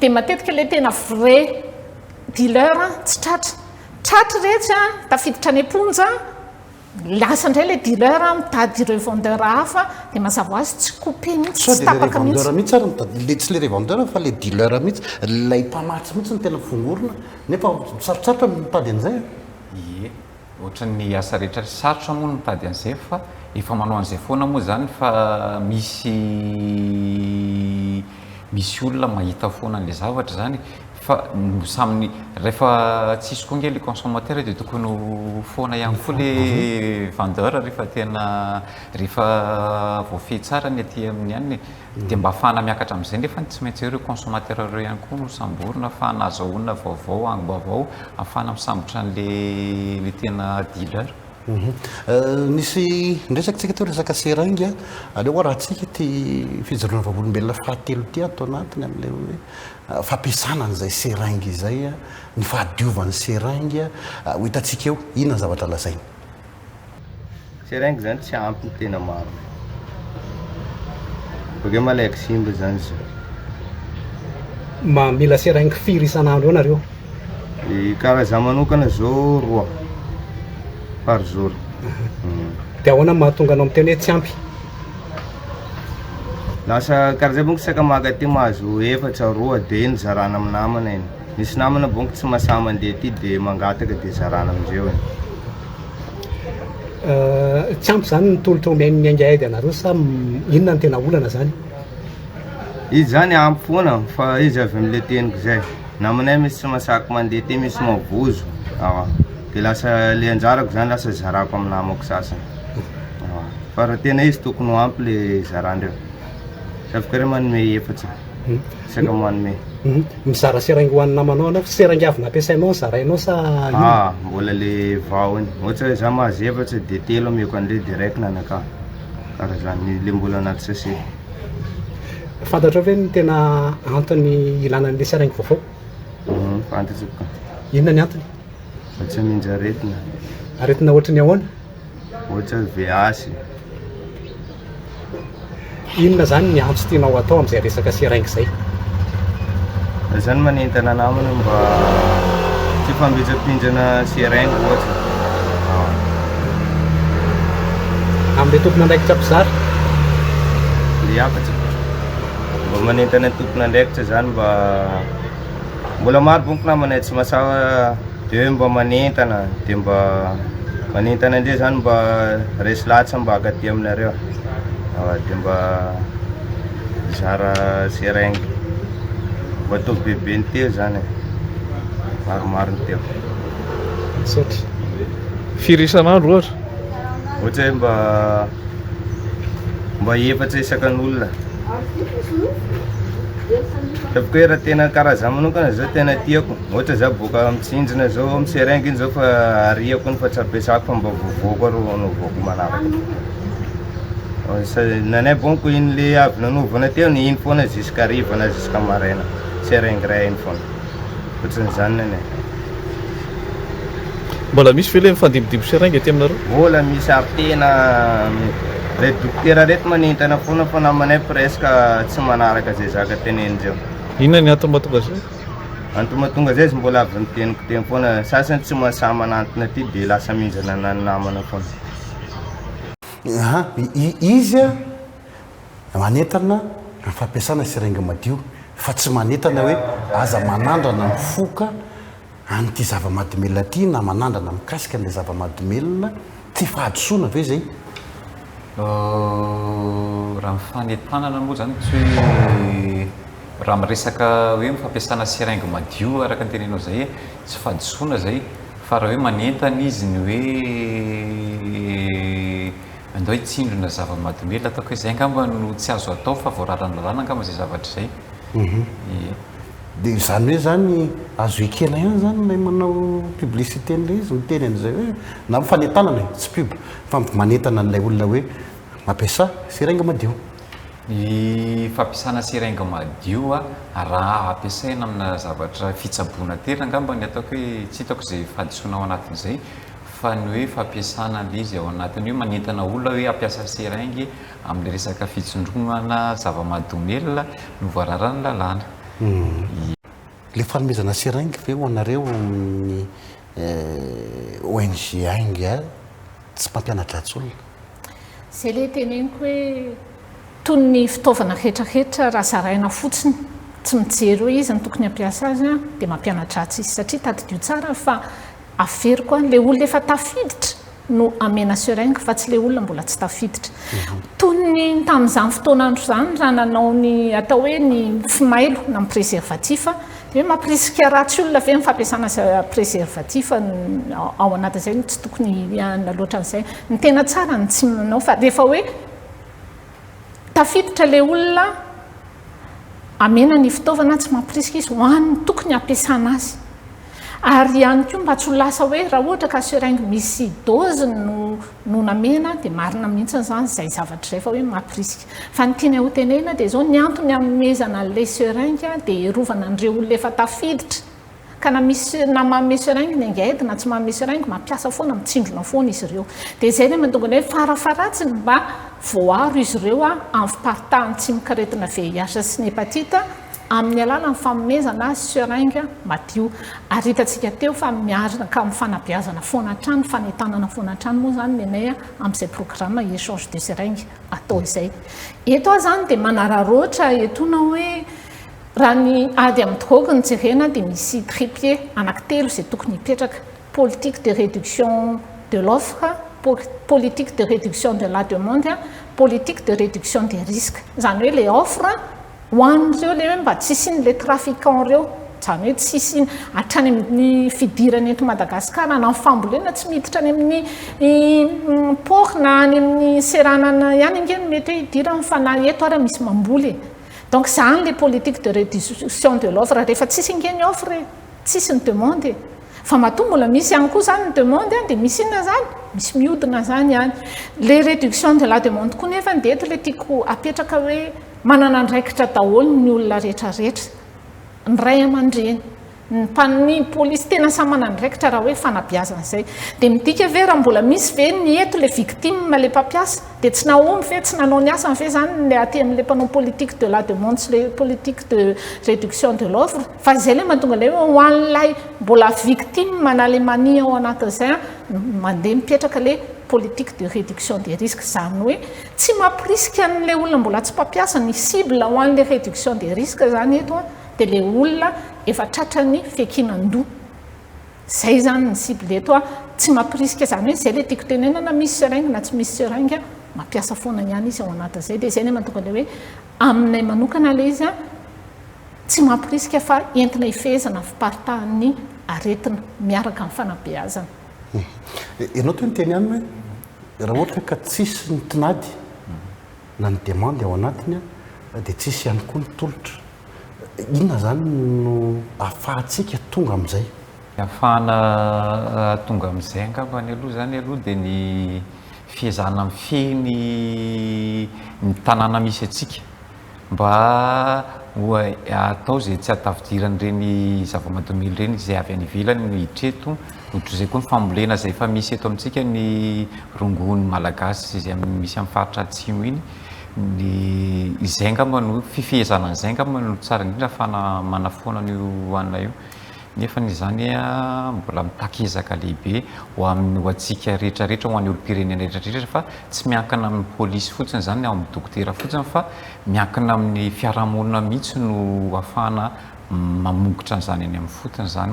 de matetika le tena vrai Dealer tsy tratra. Tratra iretsy an, tafiditra any am-ponja, lasa indray ilay dealer mitady revendeur hafa, dia mazava ho azy tsy coupé mihitsy, Sao tsy dia ilay tapaka revendeur mihitsy. mihitsy ary no tadi-, ilay tsy ilay revendeur fa ilay dealer mihitsy, ilay mpamatsy mihitsy no tena fongorina, nefa sarotsarotra ny mitady an'izay an. Ie. Ohatran'ny asa rehetra sarotra moa ny mitady an'izay fa efa manao an'izay foana moa izany fa misy misy olona mahita foana an'ilay zavatra izany fa samy rehefa tsisy koa ange le consommateur dia tokony ho foana ihany koa le vendeur rehefa tena rehefa voafehy tsara ny aty amin'ny anona e. Dia mba ahafahana miakatra amin'izay nefa tsy maintsy ireo consommateur ireo ihany koa no samborina ahafahana azahoana vaovao, angom-baovao ahafahana misambotra an'le le tena dealer. Nisy niresaka tsika teo resaka seringue, aleo arahantsika ity fijoroana vavolombelona fahatelo ity ato anatiny amin'ilay hoe fampiasana an'izay seringue izay, ny fahadiovan'ny seringue, ho hitantsika eo inona ny zavatra lazainy. Seringue zany tsy ampy ny tena marina. Bakeo malaiko simba zany izy io. Mba mila seringue firy isan'andro eo nareo? Karaha za manokana zao roa par jour. Dia ahoana no mahatonga anao miteny hoe tsy ampy? Lasa karaha zay manko isaka maka aty mahazo efatra roa de iny zarana amin'ny namana iny. Misy namana bonko tsy mahasahy mandeha aty de mangataka de zarana amindreo iny. Tsy ampy zany ny tolotra omen'ny Ainga Aide anareo sa inona no tena olana zany? Izy zany ampy foana fa izy avy amle teniko zay. Namanay misy tsy masaky mandeha aty misy mavozo de lasa le anjarako zany lasa zarako amin'ny namako sasany. Fa raha tena izy tokony ho ampy le zarandreo. Sauf que reo manome efatsy isaka manome. Mizara seringue ho an'ny namanao anao, seringue avy nampiasainao no zarainao sa inona? Ah, mbola le vao iny. Ohatra hoe za mahazo efatsy de telo ameko an'le de raiky nanakahy. Karaha zany, le mbola anaty sachet. Fantatrao ve ny tena antony ilana an'le seringue vaovao? Fantatro ka. Inona ny antony? Mba tsy haminja aretina. Aretina ohatry ny ahoana? Ohatra hoe VH. Inona izany ny antso tianao atao amin'izay resaka seringue izay? Za zany manentana namana mba tsy hifampimpindrampindrana seringue ohatra. Amin'ilay tompon'andraikitra mpizara? Le hafatra. Mba manentana ny tompon'andraikitra zany mba mbola maro bonko namana tsy mahasahy de hoe mba manentana de mba. Manentana indray zany mba resy lahatra mba hakaty aminareo dia mba hizara seringue mba ataovy bebe ny teo zany e, maromaro ny teo. Misaotra. Firy isan'andro ohatra? Ohatra hoe mba mba efatra isakan'olona. Ataoko hoe raha tena karaha za manokana zao tena tiako, ohatra za boaka mitsinjina zao mi-seringue iny zao fa ariako iny fa tsy ampiasako fa mba vovoako ary anaovako manaraka. Nanay bonko iny le avy nanovana teo ny iny foana jusqu'à hariva na jusqu'à maraina, seringue ray iny foana. Ohatran'izany nanay. Mbola misy ve le mifandimbidimby seringue aty aminareo? Mbola misy ary tena reto dokotera reto manentana foana fa namanay presque tsy manaraka zay zaka tenenindreo. Inona ny antony mahatonga zay? Antony mahatonga zay izy mbola avy niteniko teny foana, sasany tsy mahasahy manantona aty de lasa mindrana ny namana foana. Aha, izy a manentana ny fampiasana seringue madio fa tsy manentana hoe aza manandrana mifoka an'ity zava-mahadomelina ity na manandrana mikasika an'ilay zava-mahadomelina, tsy fahadisoana ve izay? Raha ny fanentanana moa izany tsy hoe raha miresaka hoe ny fampiasana seringue madio araka ny teneninao izay tsy fahadisoana izay fa raha hoe manentana izy ny hoe andao hitsindrona zava-mahadomelina ataoko hoe izay angamba no tsy azo atao fa voararan'ny lalàna angamba izay zavatra izay. Ie. Dia izany hoe izany azo ekena ihany izany ilay manao publicité an'ilay izy, miteny an'izay hoe, na fanentanana e, tsy pub, fa manentana an'ilay olona hoe mampiasà seringue madio. Ny fampiasana seringue madio raha ampiasaina amina zavatra fitsaboana tena angamba ny ataoko hoe tsy hitako izay fahadisoana ao anatin'izay fa ny hoe fampiasana an'ilay izy ao anatin'ny hoe manentana olona hoe hampiasa seringue Amin'ilay resaka fitsindromana zava-mahadomelina no voararan'ny lalàna. Ilay fanomezana seringue ve ho anareo ao amin'ny ONG Ainga tsy mpampiana-dratsy olona? Izay ilay teneniko hoe toy ny fitaovana rehetrarehetra raha zaraina fotsiny tsy mijery hoe iza no tokony hampiasa azy dia mampiana-dratsy izy satria tadidio tsara fa Averiko an, le olona efa tafiditra no amena seringue fa tsy le olona mbola tsy tafiditra. Toy ny tamin'izany fotoan'andro izany raha nanao ny atao hoe ny fimailo na ny préservatif dia hoe mampirisika ratsy olona ve ny fampiasana préservatif ao anatin'izay no tsy tokony hianina loatra an'izay. Ny tena tsara ny tsy manao fa rehefa hoe tafiditra le olona amena ny fitaovana tsy mampirisika izy ho an'ny tokony hampiasana azy. Ary ihany koa mba tsy ho lasa hoe raha ohatra ka seringue misy dose no no namena dia marina mihitsy izany izay zavatra izay fa hoe mampirisika. Fa ny tiana ho tenenina dia izao, ny antony hanomezana an'ilay seringue dia hiarovana an'ireo olona efa tafiditra. Ka na misy na manome seringue ny anged na tsy manome seringue mampiasa foana, mitsindrona foana izy ireo. Dia izay ilay mahatonga ny hoe farafaharatsiny mba voaaro izy ireo amin'ny fiparitahan'ny tsimokaretina VIH sy ny hepatite. amin'ny alalan'ny fanomezana azy seringue madio. Ary hitantsika teo fa miaraka amin'ny fanabeazana foana hatrany, fanentanana foana hatrany moa izany ny anay amin'izay programme échange de seringue atao izay. Eto aho izany dia manararaotra etoana hoe raha ny ady amin'ny drogue no jerena dia misy tripied anankitelo izay tokony hipetraka, politique de réduction de l'offre, politique de réduction de la demande, politique de réduction des risques. Izany hoe ilay offre Ho an'ireo ilay hoe mba tsy hisian'ilay trafiquant ireo, izany hoe tsy hisian hatrany amin'ny fidirana eto Madagasikara na ny fambolena tsy miditra any amin'ny port na any amin'ny seranana ihany ange no mety hoe hidirany fa na eto ara misy mamboly e. Donc izany ilay politique de réduction de l'offre, rehefa tsisy ange ny offre e, tsisy ny demande e. Fa matoa mbola misy ihany koa izany ny demande dia misy inona izany? Misy mihodina izany ihany. Ilay réduction de la demande koa nefany dia eto ilay tiako apetraka hoe Manana andraikitra daholo ny olona rehetra rehetra, ny ray aman-dreny, ny mpani, ny polisy, tena samy manana andraikitra raha hoe fanabeazana izay. Dia midika ve raha mbola misy ve ny eto ilay victime, ilay mpampiasa, dia tsy nahomby ve, tsy nanao ny asany ve izany ilay aty amin'ilay mpanao politique de la demande sy ilay politique de réduction de l'offre? Fa izay ilay mahatonga ilay hoe ho an'ilay mbola victime na ilay mania ao anatin'izay mandeha mipetraka ilay politique de réduction des risques, izany hoe Tsy mampirisika an'ilay olona mbola tsy mpampiasa, ny cible ho an'ilay réduction des risques izany eto dia ilay olona efa tratran'ny fiankinan-doha. Izay izany ny cible eto tsy mampirisika izany hoe izay ilay tiako tenenana na misy seringue na tsy misy seringue mampiasa foana ihany izy ao anatin'izay dia izay no mahatonga ilay hoe aminay manokana ilay izy tsy mampirisika fa entina hifehezana ny fiparitahan'ny aretina miaraka amin'ny fanabeazana. Ianao teo niteny ihany hoe raha ohatra ka tsisy ny tinady na ny demande ao anatiny dia tsisy ihany koa ny tolotra. Inona izany no ahafahantsika tonga amin'izay? Ny ahafahana tonga amin'izay angambany aloha izany aloha dia ny fiezahana mifehy ny ny tanàna misy antsika mba ho atao izay tsy hahatafidiran'ireny zava-mahadomelina ireny izay avy any ivelany no hiditra eto, ohatr'izay koa ny fambolena izay efa misy eto amintsika ny rongony malagasy izay misy amin'ny faritra atsimo iny, ny izay angamba no fifehezana an'izay angamba no tsara indrindra ahafahana manafoana an'io hanina io. Nefa izany mbola mitaky ezaka lehibe ho amin'ny ho antsika rehetra rehetra, ho an'ny olom-pirenena rehetra rehetra fa tsy miankina amin'ny polisy fotsiny izany na amin'ny dokotera fotsiny fa miankina amin'ny fiarahamonina mihitsy no ahafahana mamongotra an'izany eny amin'ny fotony izany,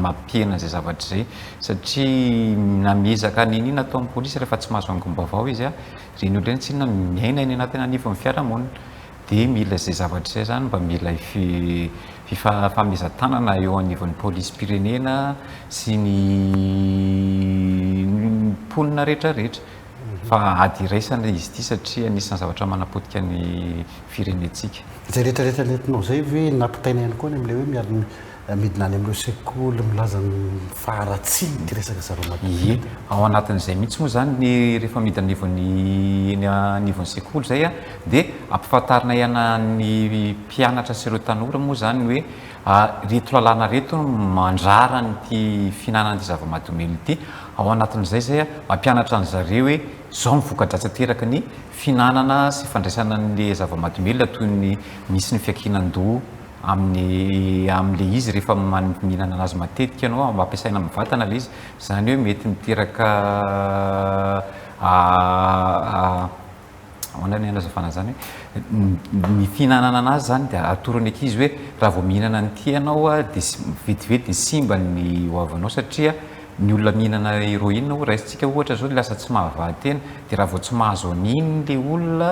mampihena an'izay zavatra izay satria na miezaka n'inon'inona ataon'ny polisy rehefa tsy mahazo angom-baovao izy, ireny olona ireny tsinona miaina eny anatin'ny anivon'ny fiarahamonina. Dia mila izay zavatra izay izany mba mila fifanomezan-tanana eo anivon'ny polisim-pirenena sy ny mponina rehetra rehetra. Fa ady iraisana izy ity satria anisan'ny zavatra manapotika ny firenentsika. Izay rehetra rehetra nentinao izay ve nampitaina ihany koa any amin'ilay hoe miala Midina any amin'ireo sekoly milaza ny faharatsian'ity resaka zava-mahadomelina Ie, ao anatin'izay mihitsy moa izany ny rehefa midina anivon'ny eny anivon'ny sekoly izay dia ampifantarina ihany ny mpianatra sy ireo tanora moa izany hoe ireto lalàna ireto no mandrara an'ity fihinanana ity zava-mahadomelina ity. Ao anatin'izay izay mampianatra an-dry zareo hoe izao ny voka-dratsy ateraky ny fihinanana sy fandraisana an'ilay zava-mahadomelina toy ny misy ny fiankinan-doha, amin'ny amin'ilay izy rehefa mihinana anazy matetika ianao, ampiasaina amin'ny vatana ilay izy, izany hoe mety miteraka ahoana ny hanazavana an'izany hoe ny fihinanana anazy izany dia atoro ny ankizy hoe raha vao mihinana an'ity ianao dia vetivety dia simba ny hoavinao satria ny olona mihinana héroïne ho raisintsika ohatra izao lasa tsy mahavaha tena dia raha vao tsy mahazo an'iny ilay olona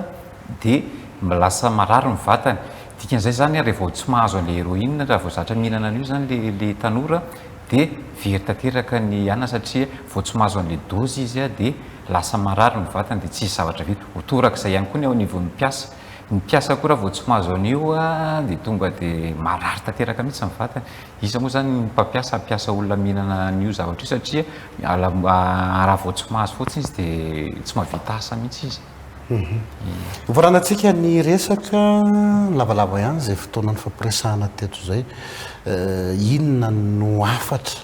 dia lasa marary ny vatany. Dikan'izay izany raha vao tsy mahazo an'ilay héroïne, raha vao zatra mihinana an'io izany ilay ilay tanora dia very tanteraka ny anona satria vao tsy mahazo an'ilay dose izy dia lasa marary ny vatany dia tsisy zavatra vita. Ho torak'izay ihany koa ny ao anivon'ny mpiasa. Ny mpiasa koa raha vao tsy mahazo an'io dia tonga dia marary tanteraka mihitsy ny vatany. Iza moa izany ny mpampiasa hampiasa olona mihinana an'io zavatra io satria raha vao tsy mahazo fotsiny izy dia tsy mahavita asa mihitsy izy. Hofaranantsika ny resaka, lavalava ihany izay fotoana nifampiresahana teto izay. Inona no hafatra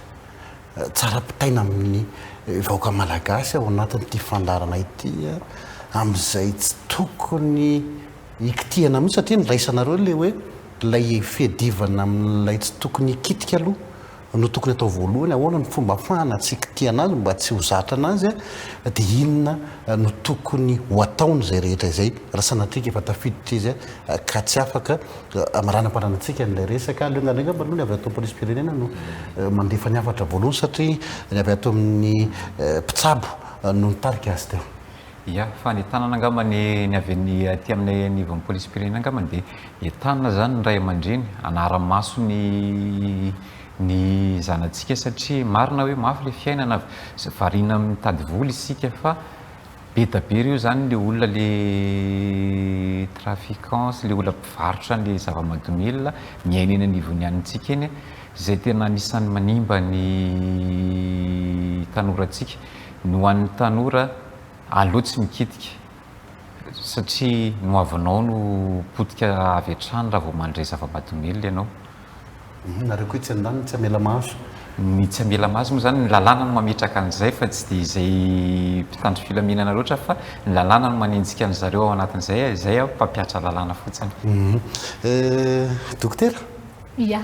tsara ampitaina amin'ny vahoaka malagasy ao anatin'ity fandaharana ity amin'izay tsy tokony hikitihana mihitsy satria niraisanareo ilay hoe ilay fiadivana amin'ilay tsy tokony hikitika aloha no tokony atao voalohany, ahoana ny fomba afahana tsy kitihana azy mba tsy ho zatra anazy dia inona no tokony ho ataony izay rehetra izay raha sanatria ka efa tafiditra izy ka tsy afaka amaranam-paranantsika an'ilay resaka. Aleo angamba aloha ny avy ato amin'ny polisim-pirenena no mandefa ny hafatra voalohany satria ny avy ato amin'ny mpitsabo no nitarika azy teo. Ya, fanentanana angamba ny ny avy any aty aminay anivon'ny polisim-pirenena angamba dia entanina izany ny ray aman-dreny hanara-maso ny ny zanatsika satria marina hoe mafy ilay fiainana, variana mitady vola isika fa be da be ireo izany ilay olona ilay trafiquants sy ilay olona mpivarotra an'ilay zava-mahadomelina miaina eny anivon'ny hanintsika eny izay tena anisan'ny manimba ny tanorantsika. Ny ho an'ny tanora, aleo tsy mikitika satria ny hoavinao no potika avy hatrany raha vao mandray zava-mahadomelina ianao. Nareo koa etsy andaniny tsy hamela mahazo. Ny tsy hamela mahazo moa izany, ny lalàna no mametraka an'izay fa tsy dia izay mpitandro filaminana loatra fa ny lalàna no manenjika an-dry zareo ao anatin'izay, izay aho mpampihatra lalàna fotsiny. Dokotera? Ia.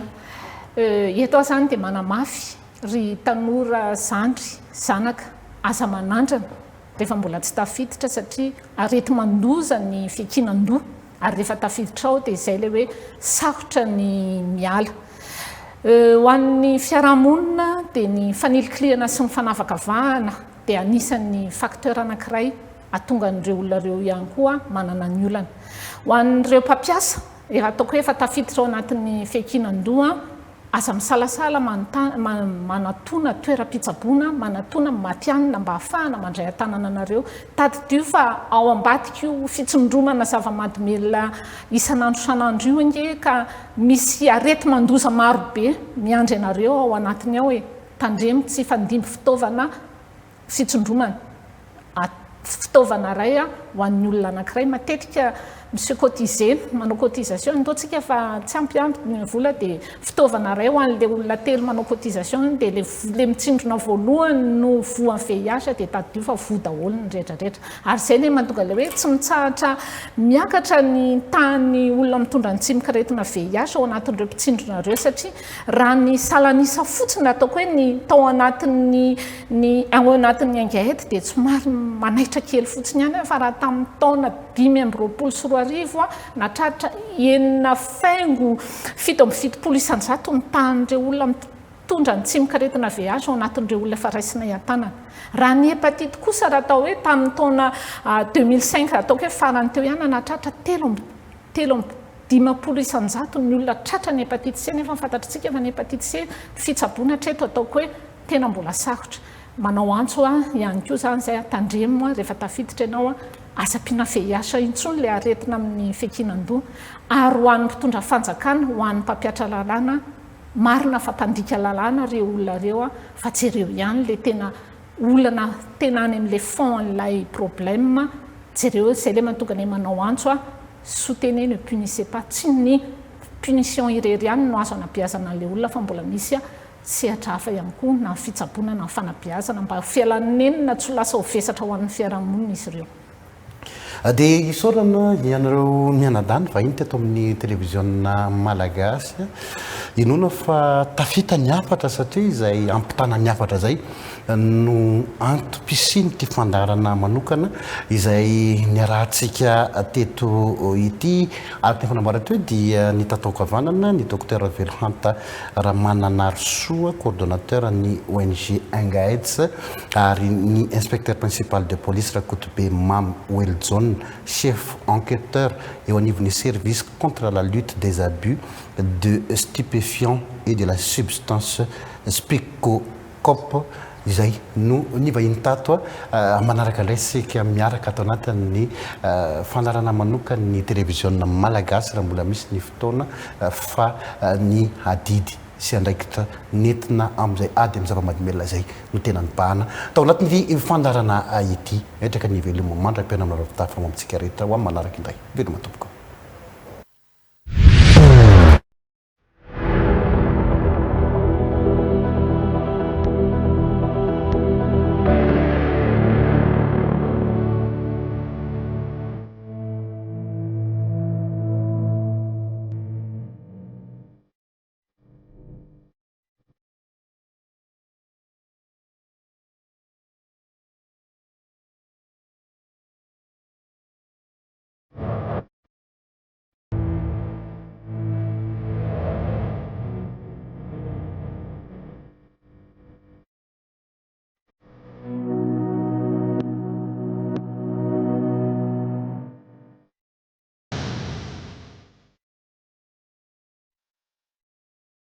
Eto aho izany dia manamafy Ry tanora zandry, zanaka, aza manandrana rehefa mbola tsy tafiditra satria areti-mandoza ny fiankinan-doha ary rehefa tafiditra ao dia izay ilay hoe sarotra ny miala. Ho an'ny fiarahamonina dia ny fanilikilihana sy ny fanavakavahana dia anisan'ny facteur anankiray hahatonga an'ireo olona ireo ihany koa manana ny olana. Ho an'ireo mpampiasa, efa ataoko hoe efa tafiditra ao anatin'ny fiankinan-doha, Aza misalasala manontany, manatona toeram-pitsaboana, manatona matihanina mba hahafahana mandray an-tanana anareo. Tadidio fa ao ambadik'io fitsindromana zava-mahadomelina isan'andro isan'andro io ange ka misy areti-mandoza marobe miandry anareo ao anatiny ao e! Tandremo tsy hifandimby fitaovana fitsindromana, fitaovana iray ho an'ny olona anankiray. Matetika mi-se cotiser, manao cotisation, ndao tsika fa tsy ampy ampy ny vola dia fitaovana iray ho an'ilay olona telo manao cotisation dia ilay mitsindrona voalohany no voan'ny VIH dia tadidio fa voa daholo ny rehetra rehetra. Ary izay ilay mahatonga ilay hoe tsy mitsahatra miakatra ny tahan'ny olona mitondra ny tsimokaretina VIH ao anatin'ireo mpitsindrona ireo satria Raha ny salan'isa fotsiny ataoko hoe ny tao anatin'ny ny ao anatin'ny Aingaed dia somary manaitra kely fotsiny ihany fa raha tamin'ny taona 2025 nahatratra enina faingo 77% ny tahan'ireo olona mitondra ny tsimokaretina VIH ao anatin'ireo olona efa raisinay an-tanana. Raha ny hepatite kosa raha atao hoe tamin'ny taona 2005 ataoko hoe farany teo ihany nahatratra telo amby 53% ny olona tratra ny hepatite C nefa fantatritsika fa ny hepatite C fitsaboana hatreto ataoko hoe tena mbola sarotra. Manao antso aho ihany koa izany izay a, tandremo a, rehefa tafiditra ianao a, aza ampiana VIH intsony ilay aretina amin'ny fiankinan-doha. Ary ho an'ny mpitondra fanjakana, ho an'ny mpampiatra lalàna, marina fa mpandika lalàna ireo olona ireo a, fa jereo ihany ilay tena olana tena any amin'ilay fond an'ilay problème, jereo izay ilay mahatonga anay manao antso a, soutenez ne punissez pas, tsy ny punition irery ihany no azo anabeazana an'ilay olona fa mbola misy sehatra hafa ihany koa na ny fitsaboana na ny fanabeazana mba ho fialan'ny nenina tsy ho lasa ho vesatra ho an'ny fiarahamonina izy ireo. Dia isaorana ianareo mianadahy nivahiny teto amin'ny televiziona malagasy. Inoana fa tafita ny hafatra satria izay ampitana ny hafatra izay no antom-pisian'ity fandaharana manokana izay niarahantsika teto ity. Araka ny efa nambarako teo dia ny tato ankavanana ny Docteur Velohanta Ramananarisoa, coordonnateur ny ONG Ingaaids ary ny Inspecteur Principal de Police Rakotobe Mamy Weljon, Chef Enquêteur eo anivon'ny Service contre la lutte des abus de stupéfiants et de la substance psychocope izay no nivahiny tato. Manaraka indray isika miaraka ato anatin'ny fandaharana manokan'ny televiziona malagasy raha mbola misy ny fotoana fa ny adidy sy andraikitra nentina amin'izay ady amin'ny zava-mahadomelina izay no tena nibahana tao anatin'ity fandaharana ity. Mipetraka ny veloma mandra-pihaona aminareo tafa amintsika rehetra ho amin'ny manaraka indray. Veloma tompoko.